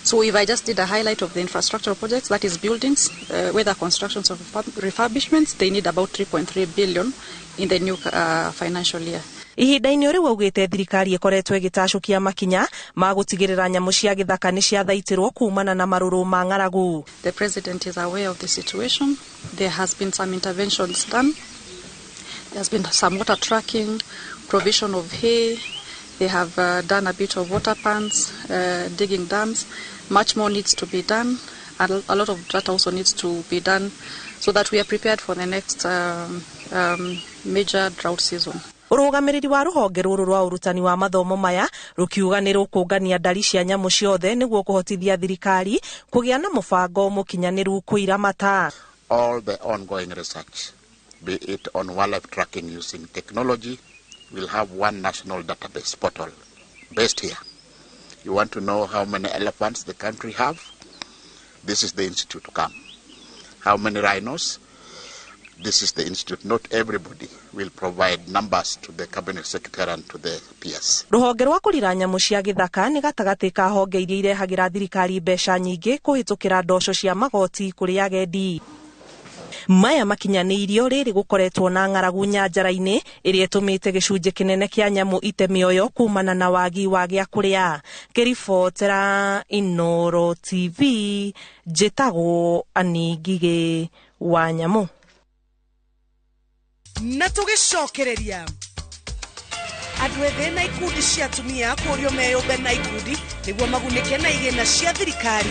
So if I just did a highlight of the infrastructure projects, that is buildings, whether constructions or refurbishments, they need about 3.3 billion in the new financial year. Ihinda-inĩ rĩu augĩte thirikari ĩkoretwo ĩgĩtacũkia makinya ma gũtigĩrĩra nyamũ cia gĩthaka nĩ ciathaitĩrwo kumana na marũrũ ma ng'aragu. The president is aware of the situation. There has been some interventions done. There's been some water tracking, provision of hay. They have done a bit of water pans, digging dams. Much more needs to be done. A lot of that also needs to be done so that we are prepared for the next major drought season. Ũrũgamĩrĩri wa rũhonge rũrũ rwa ũrutani wa mathomo maya rũkiuga nĩ rũkũngania ndari cia nyamũ ciothe nĩguo kũhotithia thirikari kũgĩa na mũbango mũkinyanĩru kũiramata. All the ongoing research, be it on wildlife tracking using technology, we'll have one national database portal based here. You want to know how many elephants the country have? This is the institute to come. How many rhinos? This is the institute. Not everybody will provide numbers to the cabinet secretary and to the PS. Rũhonge rwa kũrira nyamũ cia gĩthaka nĩ gatagatĩ ka honge iria irehagĩra thirikari mbeca nyingĩ kũhĩtũkĩra ndoco cia magoti kũrĩ agendi. Maya makinyanĩirio rĩrĩ gũkoretwo na ng'aragu nyanjara-inĩ ĩrĩa ĩtũmĩte gĩcunjĩ kĩnene kĩa nyamũ ite mĩoyo kumana na wagi wa gĩa kũrĩa. Ngĩribotera Inooro TV, njĩtagwo Annie Ngigĩ wa Nyamũ. Na tũgĩcokereria Andũ ethĩ na ikundi cia atumia kũũrio meyũmbe na ikundi nĩguo magunĩke na igĩna cia thirikari.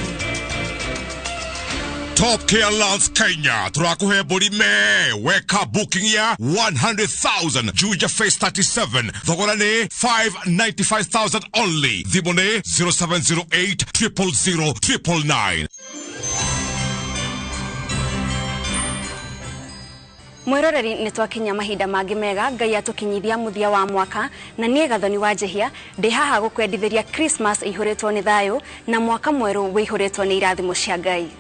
Top Care Lands Kenya tũrakũhe mbũri me weka booking ya 100,000 Juja Phase 37 thogora nĩ 595,000 only. Thimũ nĩ 0708 000 999. Mwiroreri nĩ twakinya mahinda mangĩ mega Ngai atũkinyithia mũthia wa mwaka na niĩ Gathoni wa Njehia ndĩ haha gũkwendithĩria Christmas ĩihũrĩtwo nĩ thayũ na mwaka mwerũ wĩihũrĩtwo nĩ irathimo cia Ngai.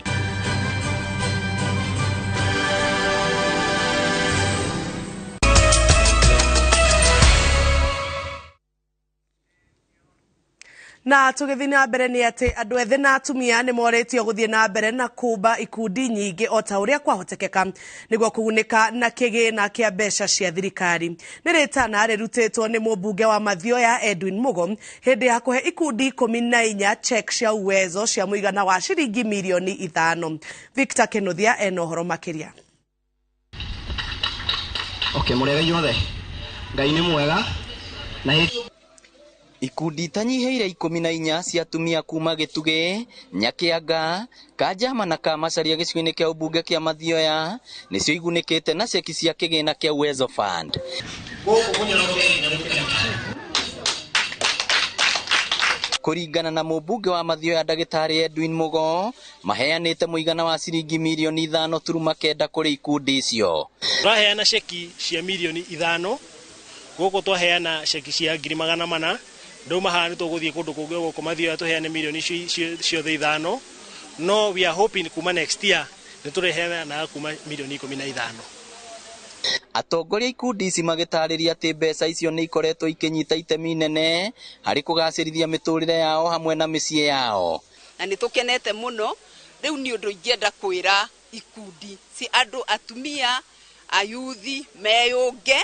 Na tũgĩthiĩ na mbere nĩ atĩ andũ ethĩ na atumia nĩ morĩtio gũthiĩ na mbere na kũmba ikundi nyingĩ o ta ũrĩa kwahotekeka nĩguo kũgunĩka na kĩgĩna kĩa mbeca cia thirikari. Nĩ rĩtana rĩrutĩtwo nĩ mũmbunge wa Mathioya Edwin Mugo hĩndĩ ya kũhe ikundi 14 check cia Uwezo cia mũigana wa ciringi mirioni 5. Victor Kinuthia ena ũhoro makĩria. Okay, mũrĩega inyuothe. Ngai nĩ mwega na ikundi itanyiheire 14 cia atumia kuma Gĩtugĩ, Nyakianga, Kanjama na Kamacharia gĩcigo-inĩ kĩa ũmbunge kĩa Mathioya nĩcio igunĩkĩte na ceki cia kĩgĩna kĩa Uwezo Fund. Kũringana na mũmbunge wa Mathioya ndagĩtarĩ Edwin Mugo, maheanĩte mũigana wa ciringi mirioni 5.9 kũrĩ ikundi icio. Tũraheana ceki cia mirioni 5, gũkũ twaheana ceki cia 400,000. Ndauma haha nĩ tũgũthiĩ kũndũ kũngĩ gũkũ Mathioya tũheane mirioni ciothe 5, no we are hoping kuma next year nĩ tũrĩheanaga kuma mirioni 15. Atongoria ikundi ici magĩtarĩria atĩ mbeca icio nĩ ikoretwo ikĩnyita itemi inene harĩ kũgacĩrithia mĩtũrĩre yao hamwe na mĩciĩ yao. Na nĩ tũkenete mũno rĩu nĩ ũndũ ingĩenda kwĩra ikundi ci andũ atumia ayuthi meyũnge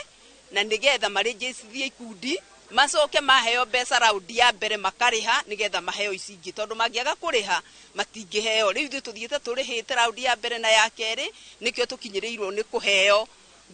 na nĩgetha marĩnjĩcithie ikundi macoke maheo mbeca raundi ya mbere makarĩha nĩgetha maheo ici ingĩ tondũ mangĩaga kũrĩha matingĩheo. Rĩu ithuĩ tũthiĩte tũrĩhĩte raundi ya mbere na ya kerĩ nĩkĩo tũkinyĩrĩirwo nĩ kũheo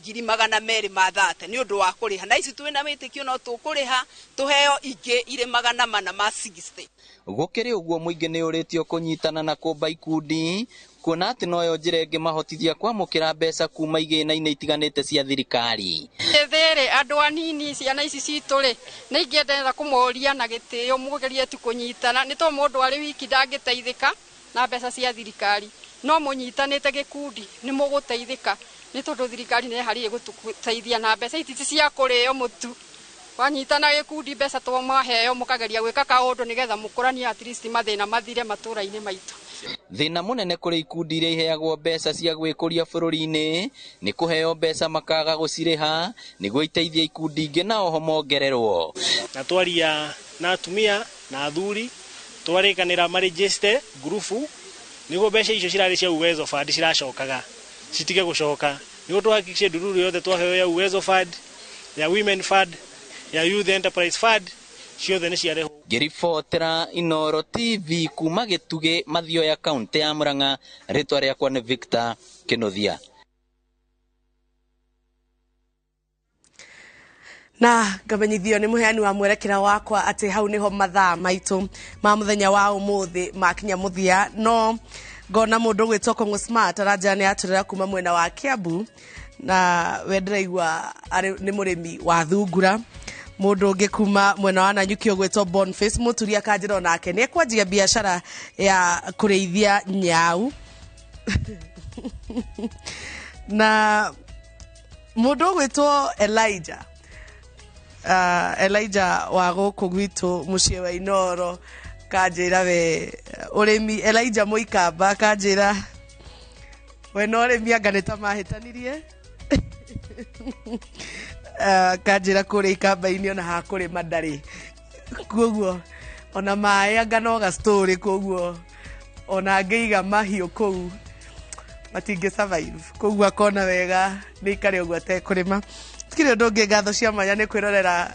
230,000 nĩ ũndũ wa kũrĩha, na ici twĩna wĩtĩkio no tũkũrĩha tũheo ingĩ irĩ 460. Gũkĩrĩ ũguo mũingĩ nĩ ũrĩtio kũnyitana na kũmba ikundi kuona atĩ noyo njĩra ĩngĩmahotithia kwamũkĩra mbeca kuma igĩna-inĩ itiganĩte cia thirikari. Ĩthĩ-rĩ, andũ anini ciana ici citũ-rĩ, nĩ ingĩendera kũmoria na gĩtĩo mũgerie tu kũnyitana nĩ tondũ mũndũ arĩ wiki ndangĩteithĩka na mbeca cia thirikari, no mũnyitanĩte gĩkundi nĩ mũgũteithĩka nĩ tondũ thirikari nĩ ĩharĩirie gũtũteithia na mbeca ici ti cia kũrĩo mũtu. Wanyitana gĩkundi mbeca twamaheo mũkageria gwĩka kaũndũ nĩgetha mũkũranie at least mathĩna mathire matũra-inĩ maitũ. Thĩna mũnene kũrĩ ikundi iria iheagwo mbeca cia gwĩkũria bũrũri-inĩ nĩ kũheo mbeca makaga gũcirĩha nĩguo iteithie ikundi ingĩ na oho mongererwo. Na twaria na atumia na athuri twarĩkanĩra marĩnjĩcite ngurubu nĩguo mbeca icio cirarĩ cia Uwezo Fund ciracokaga citige gũcoka nĩguo tũhakikishe ndururu yothe twaheo ya Uwezo Fund, ya Women Fund, ya Youth Enterprise Fund ciothe nĩ ciarehwo. Ngĩribotera Inooro TV kuma Gĩtugĩ, Mathioya, kaunti ya Murang'a, rĩtwa rĩakwa nĩ Victor Kinuthia. Na ngamenyithio nĩ mũheani wa mwerekera wakwa atĩ hau nĩho mathaa maitũ ma mũthenya wa ũmũthĩ makinya mũthia, no ngona mũndũ ũgwĩtwo Kongo Smart aranjĩra nĩ atũrĩra kuma mwena wa Kiambu na we ndĩraigua nĩ mũrĩmi wa thungura. Mũndũ ũngĩ kuma mwena wa Nanyuki ũgwĩtwo Boniface Mũturi akanjĩra onake nĩ ekwanjia biacara ya kũrĩithia nyau. Na mũndũ ũgwĩtwo Elijah, Elijah wa gũkũ gwitũ mũciĩ wa Inooro kanjĩra we ũrĩmi, Elijah Mũikamba kanjĩra we no ũrĩmi anga nĩ ta mahĩtanirie. Kanjĩra kũrĩa ikamba-inĩ ona hakũrĩma ndarĩ, koguo ona maĩ anga no ga story, koguo ona angĩiga mahiũ kũu matingĩ survive, koguo akona wega nĩ ikare ũguo atekũrĩma. Tikiri ũndũ ũngĩ, ngatho cia mwanya nĩ kwĩrorera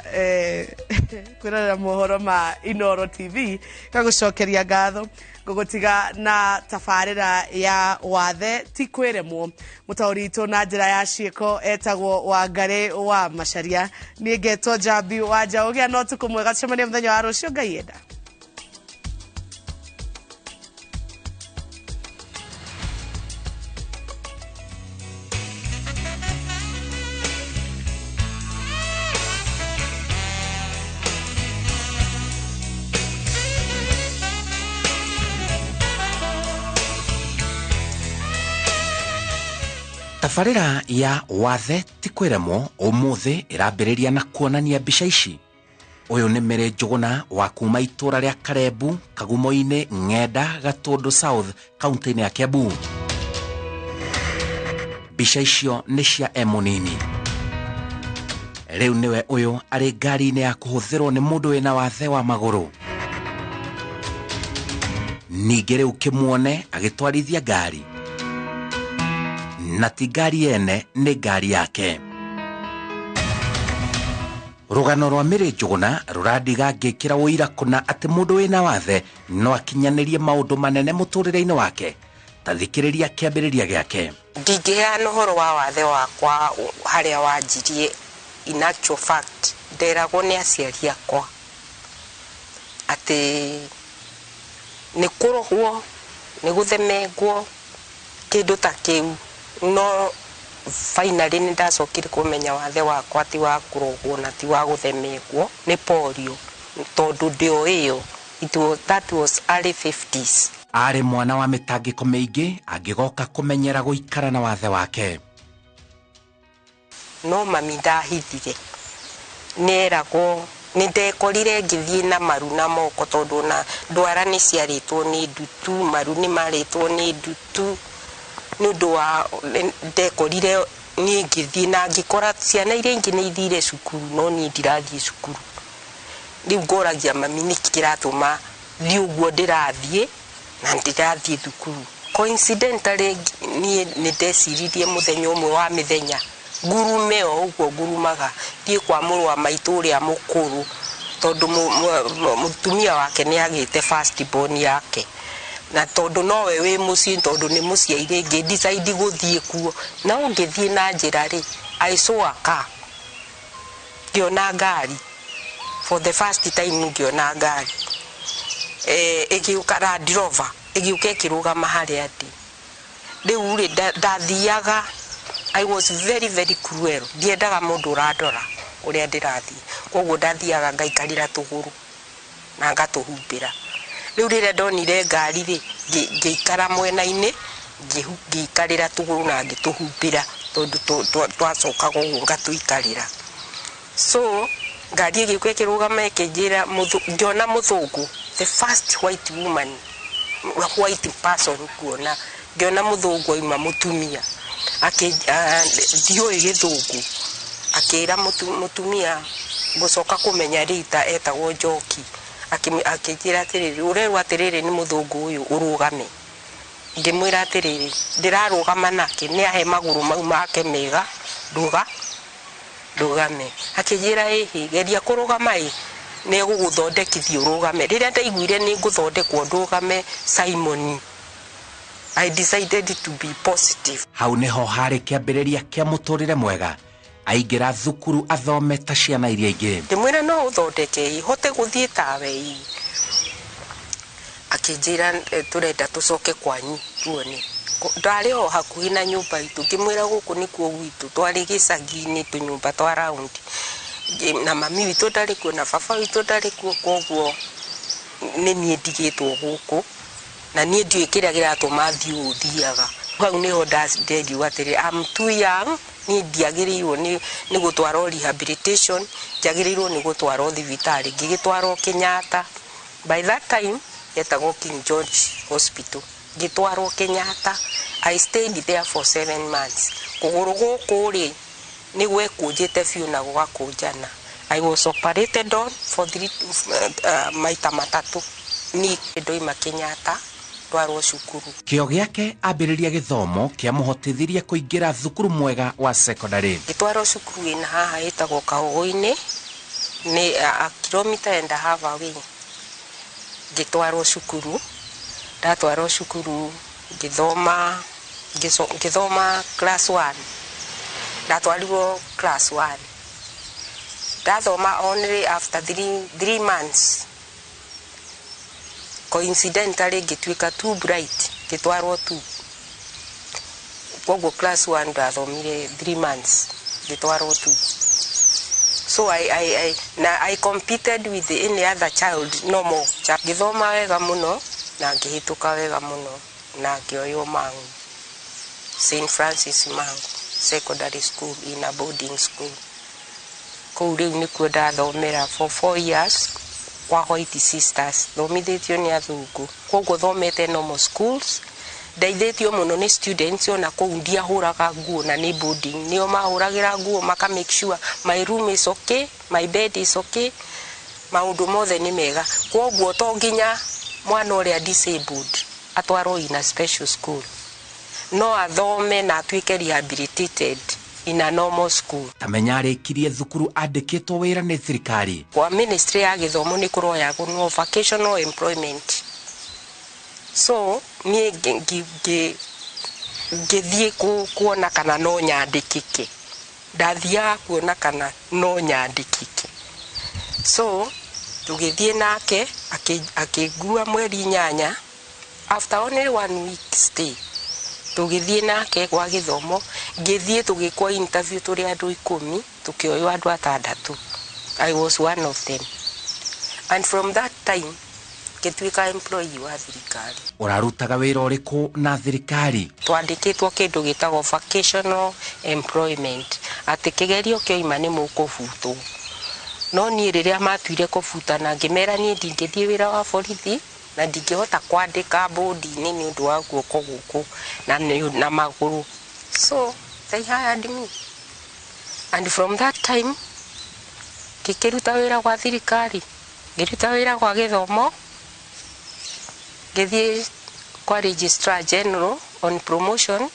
kwĩrorera mohoro ma Inooro TV gagũcokeria ngatho. Ngũgũtiga na tabarĩra ya wathe ti kwĩremwo. Mũtaũri witũ na njĩra ya ciĩko etagwo Wangarĩ wa Macharia. Niĩ ngetwo Njambi wa Njaũ. Gĩa na ũtukũ mwega, tũcemanie mũthenya wa rũciũ Ngai enda. Tabarĩra ya wathe ti kwĩremwo ũmũthĩ ĩrambĩrĩria na kuonania mbica ici. Ũyũ nĩ Mary Njũgũna wa kuma itũra rĩa Karembu, Kagumo-inĩ, Ng'enda, Gatũndũ South, kaunti-inĩ ya Kiambu. Mbica icio nĩ cia e mũnini. Rĩu nĩwe ũyũ arĩ ngari-inĩ ya kũhũthĩrwo nĩ mũndũ wĩna wathe wa magũrũ. Ningĩ rĩu kĩmuone agĩtwarithia ngari. Na ti ngari ene, nĩ ngari yake. Rũgano rwa Mary Njũgũna rũrandiga ngĩkĩra ũira kũna atĩ mũndũ wĩna wathe no akinyanĩrie maũndũ manene mũtũrĩre-inĩ wake. Ta thikĩrĩria kĩambĩrĩria gĩake. Ndingĩheana ũhoro wa wathe wakwa harĩa wanjirie. In actual fact, nderagwo nĩ aciari akwa atĩ nĩ kũrogwo, nĩ gũthemengwo, kĩndũ ta kĩu. No finally nĩ ndacokire kũmenya wathe wakwa ti wa kũrogwo na ti wa gũthemengwo, nĩ polio, tondũ ndĩoĩyo. That was early 50s. Arĩ mwana wa mĩtangĩko mĩingĩ angĩgoka kũmenyera gũikara na wathe wake. No mami ndahithire, nĩeragwo nĩ ndekorire ngĩthiĩ na maru na moko tondũ na ndwara nĩ ciarĩtwo nĩ ndutu, maru nĩ marĩtwo nĩ ndutu. Nĩ ũndũ wa ndekorire niĩ ngĩthiĩ na ngĩkora ciana iria ingĩ nĩ ithire cukuru no niĩ ndirathiĩ cukuru. Rĩu ngoragia mami nĩkĩ kĩratũma thiĩ ũguo ndĩrathiĩ na ndirathiĩ thukuru. Coincidentally niĩ nĩ ndeciririe mũthenya ũmwe wa mĩthenya ngurume o ũguo ngurumaga thiĩ kwa mũrũ wa maitũ ũrĩa mũkũrũ tondũ mũtumia wake nĩ agĩte first born yake. Na tondũ nowe wĩ mũciĩ tondũ nĩ mũciĩ rĩngĩ decide gũthiĩ kuo. Na ũngĩthiĩ na njĩra rĩ, I saw a car. Ngĩona ngari. For the first time ngĩona ngari. Ĩgĩũka Land Rover, ĩgĩũka ĩkĩrũgama harĩa ndĩ. Rĩu rĩ ndathiaga, I was very very cruel. Ndiendaga mũndũ ũrandora ũrĩa ndĩrathiĩ. Koguo ndathiaga ngaikarĩra tũgũrũ na ngatũhumbĩra. Rĩu rĩrĩa ndonire ngari rĩ, ngĩikara mwena-inĩ, ngĩikarĩra tũgũrũ na ngĩtũhumbĩra tondũ twacokaga ũguo ngatũikarĩra. So ngari ĩgĩũka ĩkĩrũgama ĩkĩnjĩra, ngĩona mũthũngũ, the first white woman, white person kuona, ngĩona mũthũngũ auma mũtumia. Ndiũĩ gĩthũngũ, akĩra mũtumia gũcoka kũmenya rita etagwo Njoki. Akĩnjĩra atĩrĩrĩ, ũrerwo atĩrĩrĩ nĩ mũthũngũ ũyũ ũrũgame. Ngĩmwĩra atĩrĩrĩ, ndĩrarũgama nake, nĩ ahe magũrũ mau make mega, ndũgame. Akĩnjĩra ĩhĩ, geria kũrũgama ĩ, nĩ egũgũthondekithia ũrũgame. Rĩrĩa ndaiguire nĩ ngũthondekwo ndũgame Simon, I decided to be positive. Hau nĩho harĩ kĩambĩrĩria kĩa mũtũrĩre mwega. Aingĩra thukuru athome ta ciana iria ingĩ. Ngĩmwĩra no ũthondeke ĩ, hote gũthiĩ tawe ĩ. Akĩnjĩra tũrenda tũcoke kwanyu tuone. Ndarĩ o hakuhĩ na nyũmba itũ, ngĩmwĩra gũkũ nĩkuo gwitũ, twarĩ gĩcagi-inĩ tũnyũmba twa round. Na mami witũ ndarĩ kuo na baba witũ ndarĩ kuo, koguo nĩ niĩ ndigĩtwo gũkũ. Na niĩ ndiũĩ kĩrĩa kĩratũma thiĩ ũũ thiaga. Hau nĩho nderirwo atĩrĩ, I'm too young, niĩ ndiagĩrĩirwo nĩ gũtwarwo rehabilitation, njagĩrĩirwo nĩ gũtwarwo thibitarĩ. Ngĩgĩtwarwo Kenyatta. By that time yetagwo King George Hospital. Ngĩtwarwo Kenyatta. I stayed there for 7 months. Kũgũrũ gũkũ rĩ, nĩ gwekũnjĩte biũ na gũgakũnjana. I was operated on for maita matatũ. Niĩ ndoima Kenyatta ndwarwo cukuru. Kĩo gĩake ambĩrĩria gĩthomo kĩamũhotithirie kũingĩra thukuru mwega wa secondary. Ngĩtwarwo cukuru ĩna haha ĩtagwo Kaũgũ-inĩ, nĩ a kilometer and a half away. Ngĩtwarwo cukuru Ndatwarwo cukuru ngĩthoma, ngĩthoma class 1. Ndatwarirwo class 1, ndathoma only after 3 months, coincidentally ngĩtuĩka too bright, ngĩtwarwo 2. Koguo class 1 ndathomire 3 months, ngĩtwarwo 2. So I, na I competed with any other child, normal child. Ngĩthoma wega mũno na ngĩhĩtũka wega mũno na ngĩoywo Mang'u, St Francis Mang'u Secondary School, in a boarding school. Kũu rĩu nĩkuo ndathomera for 4 years kwa White Sisters, thomithĩtio nĩ athũngũ. Koguo thomete normal schools, ndeithĩtio mũno nĩ students. Ona kũu ndiahũraga nguo na nĩ boarding, nĩo mahũragĩra nguo, maka make sure my room is okay, my bed is okay, maũndũ mothe nĩ mega. Koguo to nginya mwana ũrĩa disabled atwarwo in a special school, no athome na atuĩke rehabilitated in a normal school. Tamenya arĩkirie thukuru andĩkĩtwo wĩra nĩ thirikari. Kwa ministry ya gĩthomo nĩ kũroyagwo no vocational employment, so niĩ ngĩthiĩ kuona kana no nyandĩkĩke. Ndathiaga kuona kana no nyandĩkĩke, so tũgĩthiĩ nake, akĩngua mweri 8. After only one week stay, tũgĩthiĩ nake gwa gĩthomo, ngĩthiĩ tũgĩkwo interview tũrĩ andũ 10, tũkĩoywo andũ atandatũ. I was one of them, and from that time ngĩtuĩka employee wa thirikari. Ũrarutaga wĩra ũrĩkũ na thirikari? Twandĩkĩtwo kĩndũ gĩtagwo vocational employment, atĩ kĩgerio kĩoima nĩ mũkũbutwo. No niĩ rĩrĩa matuire kũbutana, ngĩmera niĩ ndingĩthiĩ wĩra wa borithi na ndingĩhota kwandĩka bũndi-inĩ nĩ ũndũ wa guoko gũkũ na magũrũ. So they hired me, and from that time ngĩkĩruta wĩra gwa thirikari, ngĩruta wĩra gwa gĩthomo, ngĩthiĩ kwa Registrar General on promotion.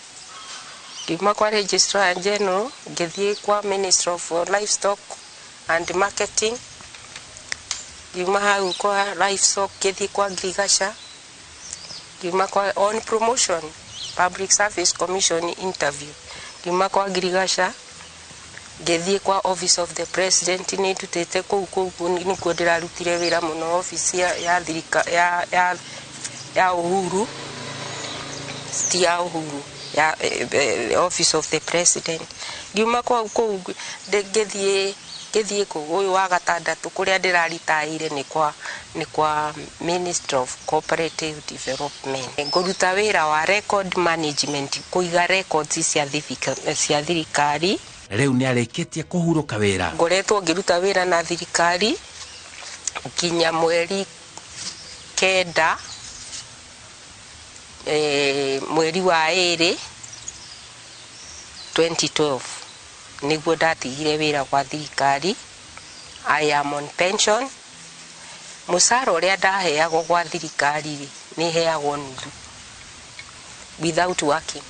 Ngiuma kwa Registrar General, ngĩthiĩ kwa Minister of Livestock and Marketing. Ngiuma hau kwa livestock, ngĩthiĩ kwa Ngirigaca. Ngiuma kwa, on promotion, Public Service Commission interview. Ngiuma kwa Ngirigaca, ngĩthiĩ kwa Office of the President. Nĩ ndutĩte kũu nĩkuo ndĩrarutire wĩra mũno, office ya thirika ya Uhuru, ti ya Uhuru, ya Office of the President. Ngiuma kwa kũu, ngĩthiĩ kũu ũyũ wa gatandatũ kũrĩa ndĩraritaire nĩ kwa Minister of Cooperative Development. Ngũruta wĩra wa record management, kũiga records cia thirikari. Rĩu nĩ arĩkĩtie kũhurũka wĩra. Ngoretwo ngĩruta wĩra na thirikari nginya mweri 9, mweri wa 2 2012 nĩguo ndatigire wĩra gwa thirikari. I am on pension. Mũcara ũrĩa ndaheagwo gwa thirikari rĩ, nĩ heagwo nuthu without working.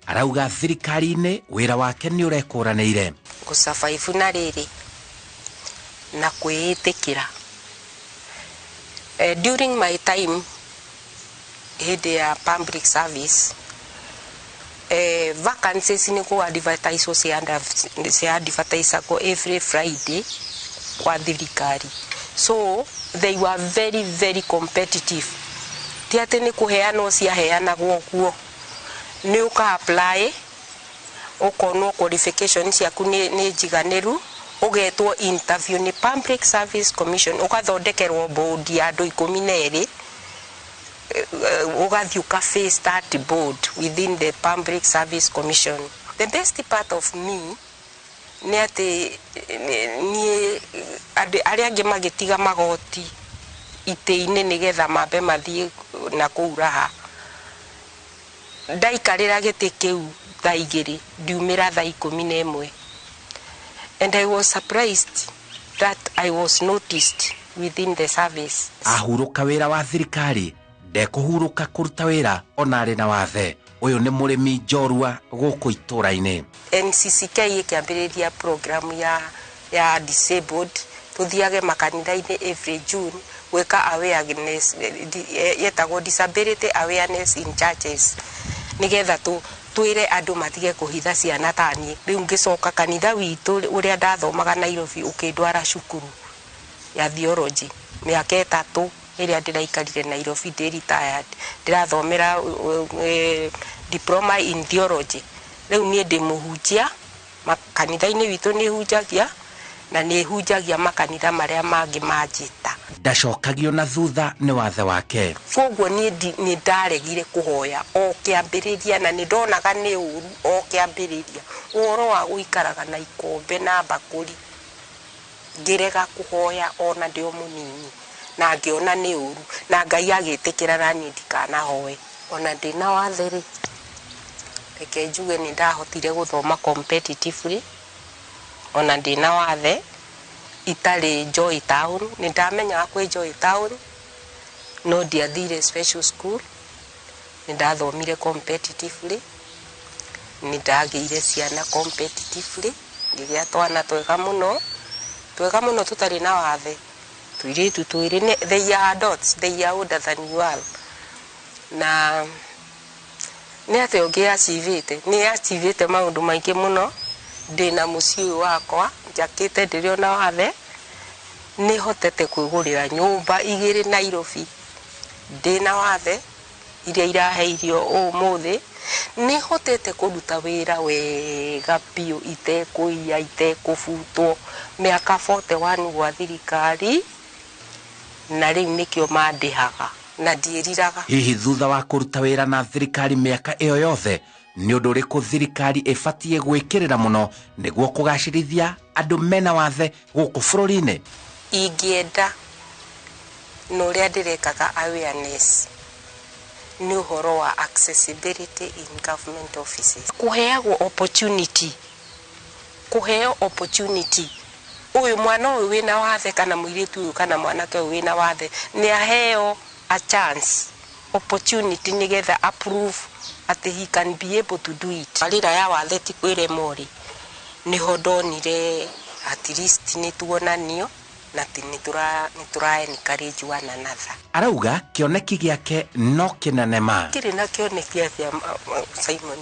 Arauga thirikari-inĩ wĩra wake nĩ ũrekũranĩire. Gũsurvive na rĩrĩ na kwĩĩtĩkĩra. During my time hĩndĩ ya public service, vacancies nĩ kũ advertise, cia advertisagwo every Friday kwa thirikari, so they were very very competitive. Ti atĩ nĩ kũheanwo ciaheanagwo kuo, nĩ ũka apply, ũkonwo qualification ciaku nĩ njiganĩru, ũgetwo interview nĩ Public Service Commission, ũgathondekerwo board ya andũ 12, ũgathiĩ ũka face that board within the Public Service Commission. The best part of me nĩ atĩ niĩ andũ arĩa angĩ magĩtiga magoti itĩ-inĩ nĩgetha mambe mathiĩ na kũu raha, ndaikarĩra gĩtĩ kĩu thaa 2, ndiumĩra thaa 11, and I was surprised that I was noticed within the service. Ahurũka wĩra wa thirikari, ndekũhurũka kũruta wĩra ona arĩ na wathe. Ũyũ nĩ mũrĩmi njorua gũkũ itũra-inĩ. NCCK ĩkĩambĩrĩria program ya disabled. Tuthiage makanitha-inĩ every June gwĩka awareness yetagwo disability awareness in churches, nigetha tu twĩre andũ matige kũhitha ciana ta niĩ. Rĩu ngĩcoka kanitha witũ ũrĩa ndathomaga Nairobi ũkĩndwara cukuru ya theology mĩaka 3 ĩrĩa ndĩraikarire Nairobi ndĩ retired, ndĩrathomera diploma in theology. Rĩu niĩ ndĩ mũhunjia kanitha-inĩ witũ, nĩ hunjagia na nĩ hunjagia makanitha marĩa mangĩ manjĩta. Ndacokagio na thutha nĩ wathe wake. Koguo niĩ nĩ ndaregire kũhoya o kĩambĩrĩria, na nĩ ndonaga nĩ ũru o kĩambĩrĩria ũhoro wa gũikaraga na ikombe na mbakũri. Ngĩrega kũhoya ona ndĩ o mũnini, na ngĩona nĩ ũru, na Ngai agĩtĩkĩra na niĩ ndikanahoe. Ona ndĩna wathe rĩ, reke njuge nĩ ndahotire gũthoma competitively ona ndĩna wathe, itarĩ Joy Town. Nĩ ndamenyaga kwĩ Joy Town, no ndiathire special school. Nĩ ndathomire competitively, nĩ ndagĩire ciana competitively, ngĩgĩa twana twega mũno, twega mũno tũtarĩ na wathe, tũirĩtu twĩrĩ. They are adults, they are older than you are. Na nĩ atĩa ũngĩ achivĩte? Nĩ achivĩte maũndũ maingĩ mũno. Ndĩna mũciĩ ũyũ wakwa njakĩte ndĩrĩ ona wathe, nĩ hotete kwĩgũrĩra nyũmba 2 Nairobi ndĩna wathe, iria irahe irio ũmũthĩ. Nĩ hotete kũruta wĩra wega biũ itekũiya, itekũbutwo, mĩaka 41 gwa thirikari, na rĩu nĩkĩo mandĩhaga na ndiĩriraga. Hihi thutha wa kũruta wĩra na thirikari mĩaka ĩyo yothe, nĩ ũndũ ũrĩkũ thirikari ĩbatiĩ gwĩkĩrĩra mũno nĩguo kũgacĩrithia andũ mena wathe gũkũ bũrũri-inĩ? Ingĩenda na ũrĩa ndĩrekaga awareness nĩ ũhoro wa accessibility in government offices, kũheagwo opportunity, kũheo opportunity ũyũ mwana ũyũ wĩna wathe kana mũirĩtu ũyũ kana mwanake ũyũ wĩna wathe nĩ aheo a chance, opportunity, nĩgetha approve atĩ he can be able to do it. Rĩra ya wathe ti kwĩremwo rĩ, nĩho ndonire at least nĩ tuonanio na nĩ tũra encourage one another. Arauga kĩoneki gĩake no kĩnene ma. Kĩrĩ na kĩoneki atĩa, Simon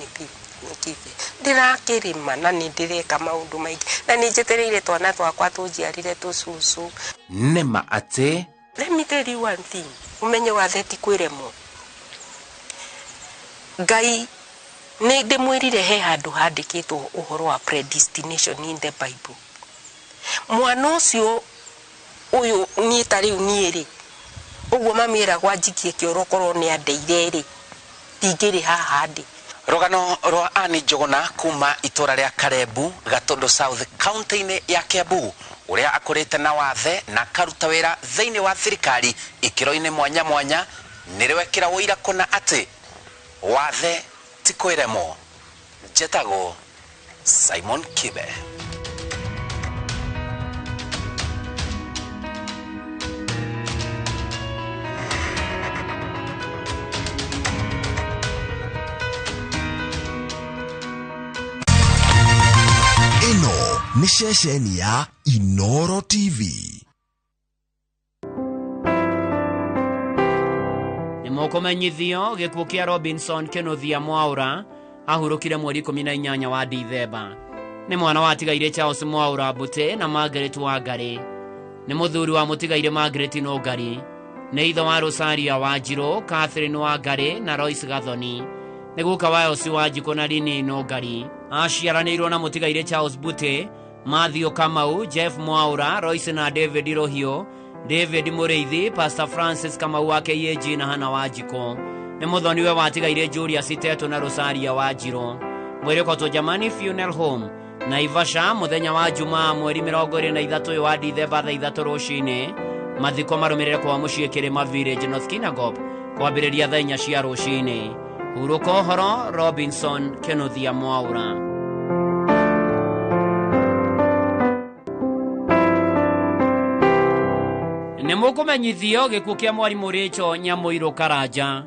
Kibe? Ndĩrakĩrĩma na nĩ ndĩreka maũndũ maingĩ, na nĩ njetereire twana twakwa tũnjiarire tũcũcũ. Nĩma atĩ Let me tell you one thing, ũmenye wathe ti kwĩremwo. Ngai nĩ ndĩmwĩrire he handũ handĩkĩtwo ũhoro wa predestination in the Bible. Mwana ũcio ũyũ niĩ ta rĩu niĩ rĩ, ũguo mami eragwo anjikie kĩoro korwo nĩ andeire rĩ, ndingĩrĩ haha ndĩ. Rũgano rwa Anne Njuguna kuma itũra rĩa Karembu, Gatũndũ South, kaunti-inĩ ya Kiambu, ũrĩa akũrĩte na wathe na akaruta wĩra thĩinĩ wa thirikari ikĩro-inĩ mwanya mwanya, nĩ rwekĩra ũira kũna atĩ wathe ti kwĩremwo. Njetagwo Simon Kibe. Ĩno nĩ ceceni ya Inoro TV. Nĩ mũkũmenyithio gĩkuũ kĩa Robinson Kĩnuthia Mwaũra ahurũkire mweri 18 wa Dithemba. Nĩ mwana watigaire Charles Mwaũra Mbute na Margaret Wangari. Nĩ mũthuri wa mũtigaire Margaret Nũngari. Nĩ ithe wa Rosaria Wanjirũ, Catherine Wangari na Royce Gathoni. Nĩ guka wa Elsie Wanjikũ na Lini Nũngari. Aciaranĩirwo na mũtigaire Charles Mbute, Matthew Kamau, Jeff Mwaũra, Royce na David Rũhiũ, David Mũrĩithi, Pastor Francis Kamau wa KAG na Hannah Wanjikũ. Nĩ mũthoniwe watigaire Julius Teto na Rosaria Wanjirũ. Mwĩrĩ Jamani Funeral Home, Naivasha, mũthenya wa Jumaa mweri 23 wa Dithemba thaa 3 rũcinĩ. Mathiko marũmĩrĩre kwa mũciĩ Kĩrĩma Village, North Kinangop, kwambĩrĩria thaa 4 cia rũcinĩ. Hurũka ũhoro Robinson Kĩnuthia Mwaũra. Nĩ mũkũmenyithio gĩkuũ kĩa mwarimũ Rachel Nyamũirũ Karanja.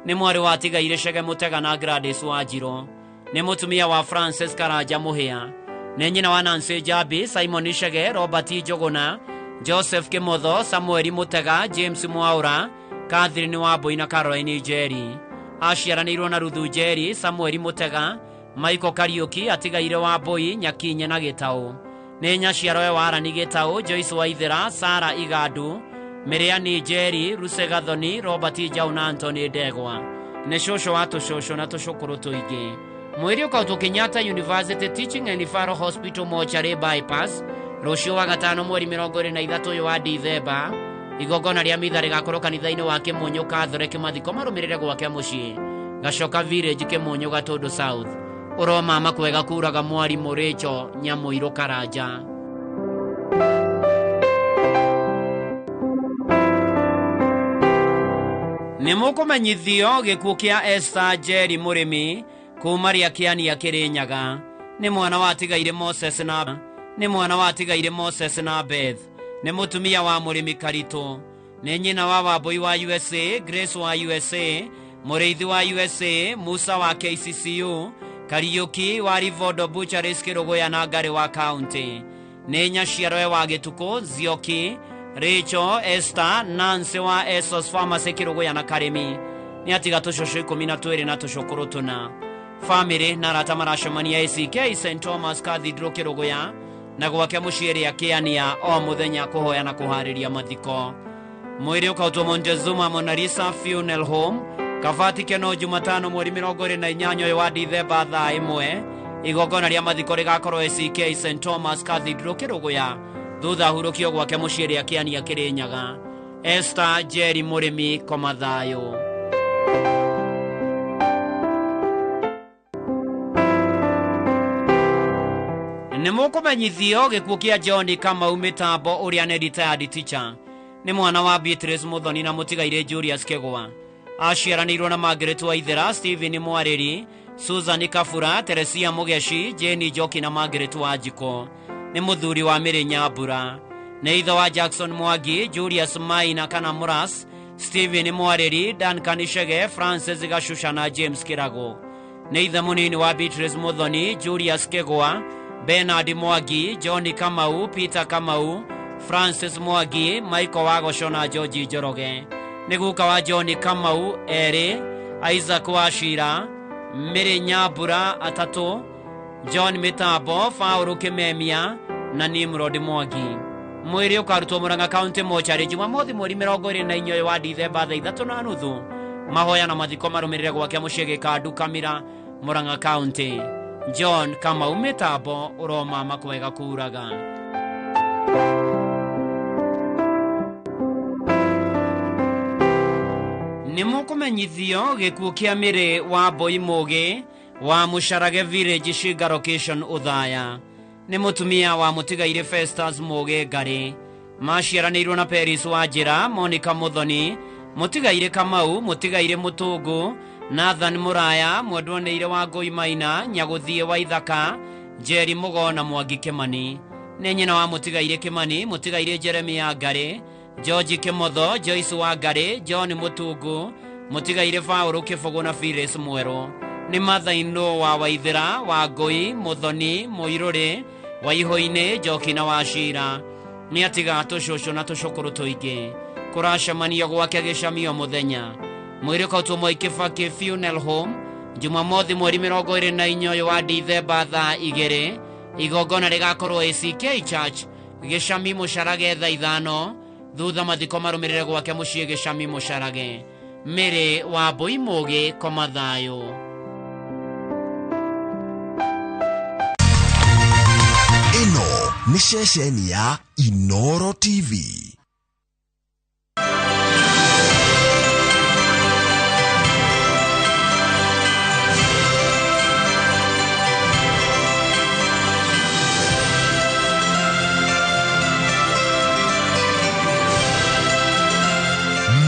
Nĩ mwarĩ watigaire Chege Mũtega na Gladys Wanjirũ. Nĩ mũtumia wa Francis Karanja Mũhĩa. Nĩ nyina wa Nancy Njambi, Simon Chege, Robert Njuguna, Joseph Kimotho, Samuel Mutega, James Mwaura, Catherine Wambui na Caroline Njeri. Aciaranĩirwo na Ruthu Njeri, Samuel Mutega, Michael Kariuki, atigaire Wambui, Nyakinye na Gĩtaũ. Nĩ nyaciarowe wa Arani Gĩtaũ, Joyce Waithera, Sarah Igandu, Miriani Njeri, Ruse Gathoni, Robert Njau na Anthony Ndegwa. Nĩ cũcũ wa tũcũcũ na tũcũkũrũ tũingĩ. Mwĩrĩ ũkautwo Kenyatta University Teaching and Referral Hospital Mortuary Bypass rũciũ wa gatano mweri 23 ũyũ wa Dithemba. Igongona rĩa mitha rĩgakorwo kanitha-inĩ wa Kĩmũnyũ Catholic, mathiko marũmĩrĩre gwake mũciĩ Gacoka Village, Kĩmũnyũ, Gatũndũ South. Ũromama kwega kuraga mwarimũ Rachel Nyamũirũ Karanja. Nĩ mũkũmenyithio gĩkuũ kĩa Esther Njeri mũrĩmi kuma rĩa Kĩania Kĩrĩnyaga. Nĩ mwana watigaire Moses na nĩ mwana watigaire Moses na Beth. Nĩ mũtumia wa mũrĩmi Karitũ. Nĩ nyina wa Wambui wa USA, Grace wa USA, Mũrĩithi wa USA, Musa wa KCCU, Kariuki wa Rivondo Butcheries Kĩrũgũya na Ngarĩ wa County. Nĩ nyaciarowe wa Gĩtukũ, Nzioki, Rachel, Esther, Nancy wa Esos Pharmacy Kĩrũgũya na Karĩmi. Nĩ atiga tũcũcũ 12 na tũcũkũrũ 4. Famĩlĩ na arata maracemania ACK St Thomas Cathedral Kĩrũgũya na gwake mũciĩ rĩa Kĩania o mũthenya kũhoya na kũharĩria mathiko. Mwĩrĩ ũkautwo Montezuma Mona Lisa Funeral Home Kabati Keno Jumatano mweri 28 ũyũ wa Dithemba thaa 1. Igongona rĩa mathiko rĩgakorwo ACK St Thomas Cathedral Kĩrũgũya thutha hurũkio gwake mũciĩ rĩa Kĩania Kĩrĩnyaga. Esther Njeri mũrĩmi, koma thayũ. Nĩ mũkũmenyithio gĩkuũ kĩa John Kamau Mĩtambo ũrĩa nĩ retired teacher. Nĩ mwana wa Beatrice Muthoni na mũtigaire Julius Kĩgwa. Aciaranĩirwo na Margaret Waithera, Stephen Mwarĩri, Susan Kabura, Teresia Mũgeci, Jane Njoki na Margaret Wanjikũ. Nĩ mũthuri wa Mĩrĩ Nyambura. Nĩ ithe wa Jackson Mwangi, Julius Maina kana Mũras, Stephen Mwarĩri, Duncan Chege, Francis Gashusha na James Kĩrago. Nĩ ithe mũnini wa Beatrice Muthoni, Julius Kĩgwa, Bernard Mwangi, John Kamau, Peter Kamau, Francis Mwangi, Michael Wagoco na George Njoroge. Nĩ guka wa John Kamau erĩ, Isaac Wachira, Mĩrĩ Nyambura atatũ, John Mĩtambo, Paul Kĩmemia na Nimrod Mwangi. Mwĩrĩ ũkarutwo Murang'a County Mortuary Jumamothi mweri 24 ũyũ wa Dithemba thaa 3:30. Mahoya na mathiko marũmĩrĩre gwake mũciĩ Gĩkandu Kamira, Murang'a County. John Kamau Mĩtambo, ũromama kwega kuraga. Nĩ mũkũmenyithio gĩkuũ kĩa Mĩrĩ wa Mbui Mũgĩ wa Mũcarage Village Shinga Location Ũthaya. Nĩ mũtumia wa mũtigaire Festus Mũgĩ Ngarĩ. Maciaranĩirwo na Peris Wanjĩra, Monica Muthoni, mũtigaire Kamau, mũtigaire Mũtũngũ, Nathan Mũraya, mwendwanĩire wa Ngũi Maina, Nyagũthiĩ wa Ithaka, Njeri Mũgo na Mwangi Kĩmani. Nĩ nyina wa mũtigaire Kĩmani, mũtigaire Jeremia Ngarĩ, George Kĩmotho, Joyce wa Ngarĩ, John Mũtũngũ, mũtigaire Paũlũ Kĩbũgũ na Phyllis Mwerũ. Nĩ mathainũ wa Waithera, wa Ngũi, Mũthoni, Mũirũrĩ, Waihũinĩ, Njoki na Wachira. Nĩ atiga tũcũcũ na tũcũkũrũ tũingĩ. Kũracemanio gwake gĩcamio mũthenya. Mwĩrĩ ũkautwo Mwai Kĩbakĩ Funeral Home Jumamothi mweri 24 ũyũ wa Dithemba thaa 2. Igongona rĩgakorwo ACK Church Gĩcami Mũcarage thaa 5. Thutha mathiko marũmĩrĩre gwake mũciĩ Gĩcami Mũcarage. Mĩrĩ wa Mbui Mũgĩ, koma thayũ. Ĩno nĩ ceceni ya Inooro TV.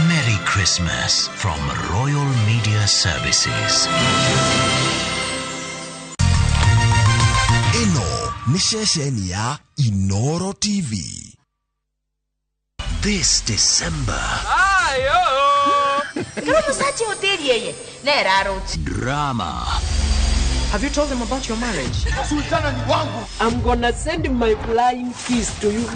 Merry Christmas from Royal Media Services. Ĩno nĩ ceceni ya Inooro TV. This December. Drama. Have you told them about your marriage? Sultana ni wangu. I'm gonna send my flying kiss to you.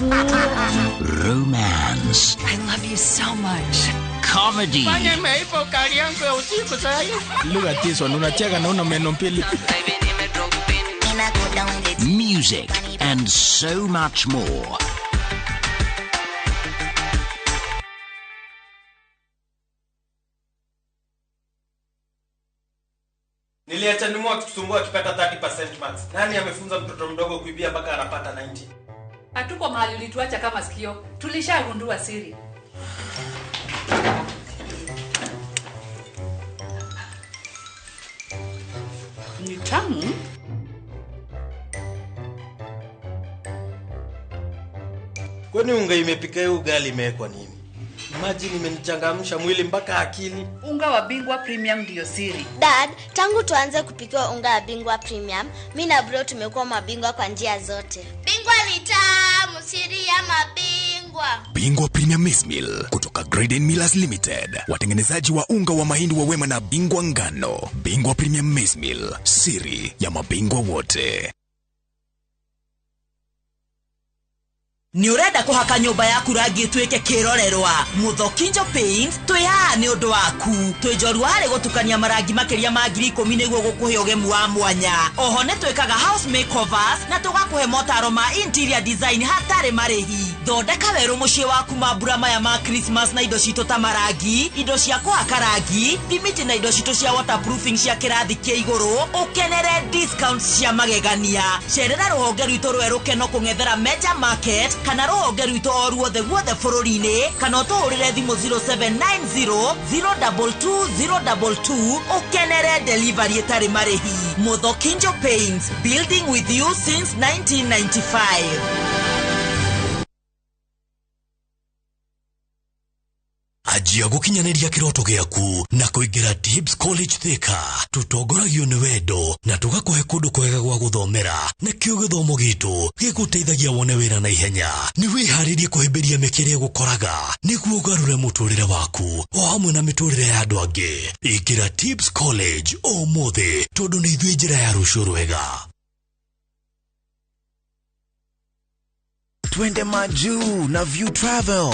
Romance. I love you so much. Comedy. Fanya imeipa ukali yangu ya usiku sasa. Look at this one, unacheka na una meno mbili. Music and so much more. Niliacha nimu akitusumbua akipata 30% marks. Nani amefunza mtoto mdogo kuibia mpaka anapata 90? Hatuko mahali ulituacha kama sikio. Tulishagundua siri. Ni tamu. Kwani unga imepika hiyo ugali imewekwa nini? Imagine imenichangamsha mwili mpaka akili. Unga wa Bingwa Premium ndio siri. Dad, tangu tuanze kupikiwa unga wa Bingwa Premium, mi na bro tumekuwa mabingwa kwa njia zote. Bingwa ni tamu, siri ya mabingwa. Bingwa Premium Maize Meal kutoka Graden Millers Limited, watengenezaji wa unga wa mahindi wa Wema na Bingwa Ngano. Bingwa Premium Maize Meal, siri ya mabingwa wote. Nĩ ũrenda kũhaka nyũmba yaku rangi ĩtuĩke kĩrorerwa? Mũthokinjo Paints twĩ haha nĩ ũndũ waku. Twĩ njorua harĩ gũtukania marangi makĩria ma 10,000 nĩguo gũkũhe ũgemu wa mwanya. Oho nĩ twĩkaga house makeovers na tũgakũhe motaro ma interior design hatarĩ marĩhi. Thondeka werũ mũciĩ waku mambura maya ma Christmas na indo citũ ta marangi, indo cia kũhaka rangi, thimiti na indo citũ cia waterproofing cia kĩrathi kĩa igũrũ, ũkenere discounts cia magegania. Cerera rũhonge rwitũ rwerũ Keno kũng'ethera Major Market kana rũhonge rwitũ o ruothe guothe bũrũri-inĩ, kana ũtũhũrĩre thimũ 0790 022 022 ũkenere delivery ĩtarĩ marĩhi. Mũthokinjo Paints, building with you since 1995. Anjia gukinyaniria kiroto giaku na kuingira Tibbs College Thika. Tutongoragio ni wendo na tugakuhe kundu kwega gwa guthomera, nakio githomo gitu giguteithagia wone wira na ihenya. Ni wiharirie kuhimbiria mĩkĩre ĩgũkoraga nĩguo ũgarũre mũtũrĩre waku o hamwe na mĩtũrĩre ya andũ angĩ. Ingĩra Tibbs College ũmũthĩ tondũ nĩ ithuĩ njĩra ya rũciũ rwega. Twende majuu na View Travel.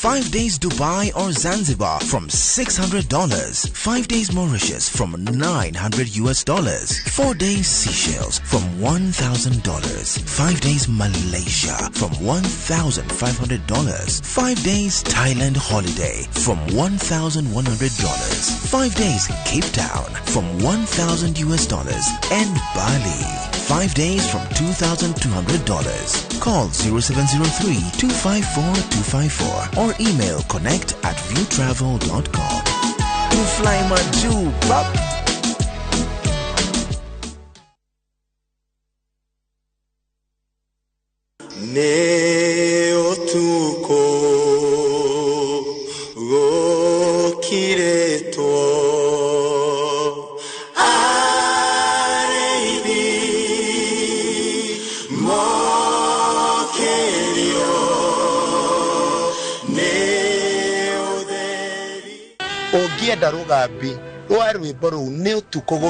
5 days Dubai or Zanzibar from $600. 5 days Mauritius from $900. 4 days Seychelles from $1,000. 5 days Malaysia from $1,500. 5 days Thailand holiday from $1,100. 5 days Cape Town from $1,000 and Bali. 5 days from $2,200. Call 0703 254 254 or email connect@viewtravel.com. To fly Maju, pop. Ne otuko gokireto areithi mokerio ne utheri. Ũngĩenda rũgambi rwa rwĩmbo rũu nĩ ũtukũ.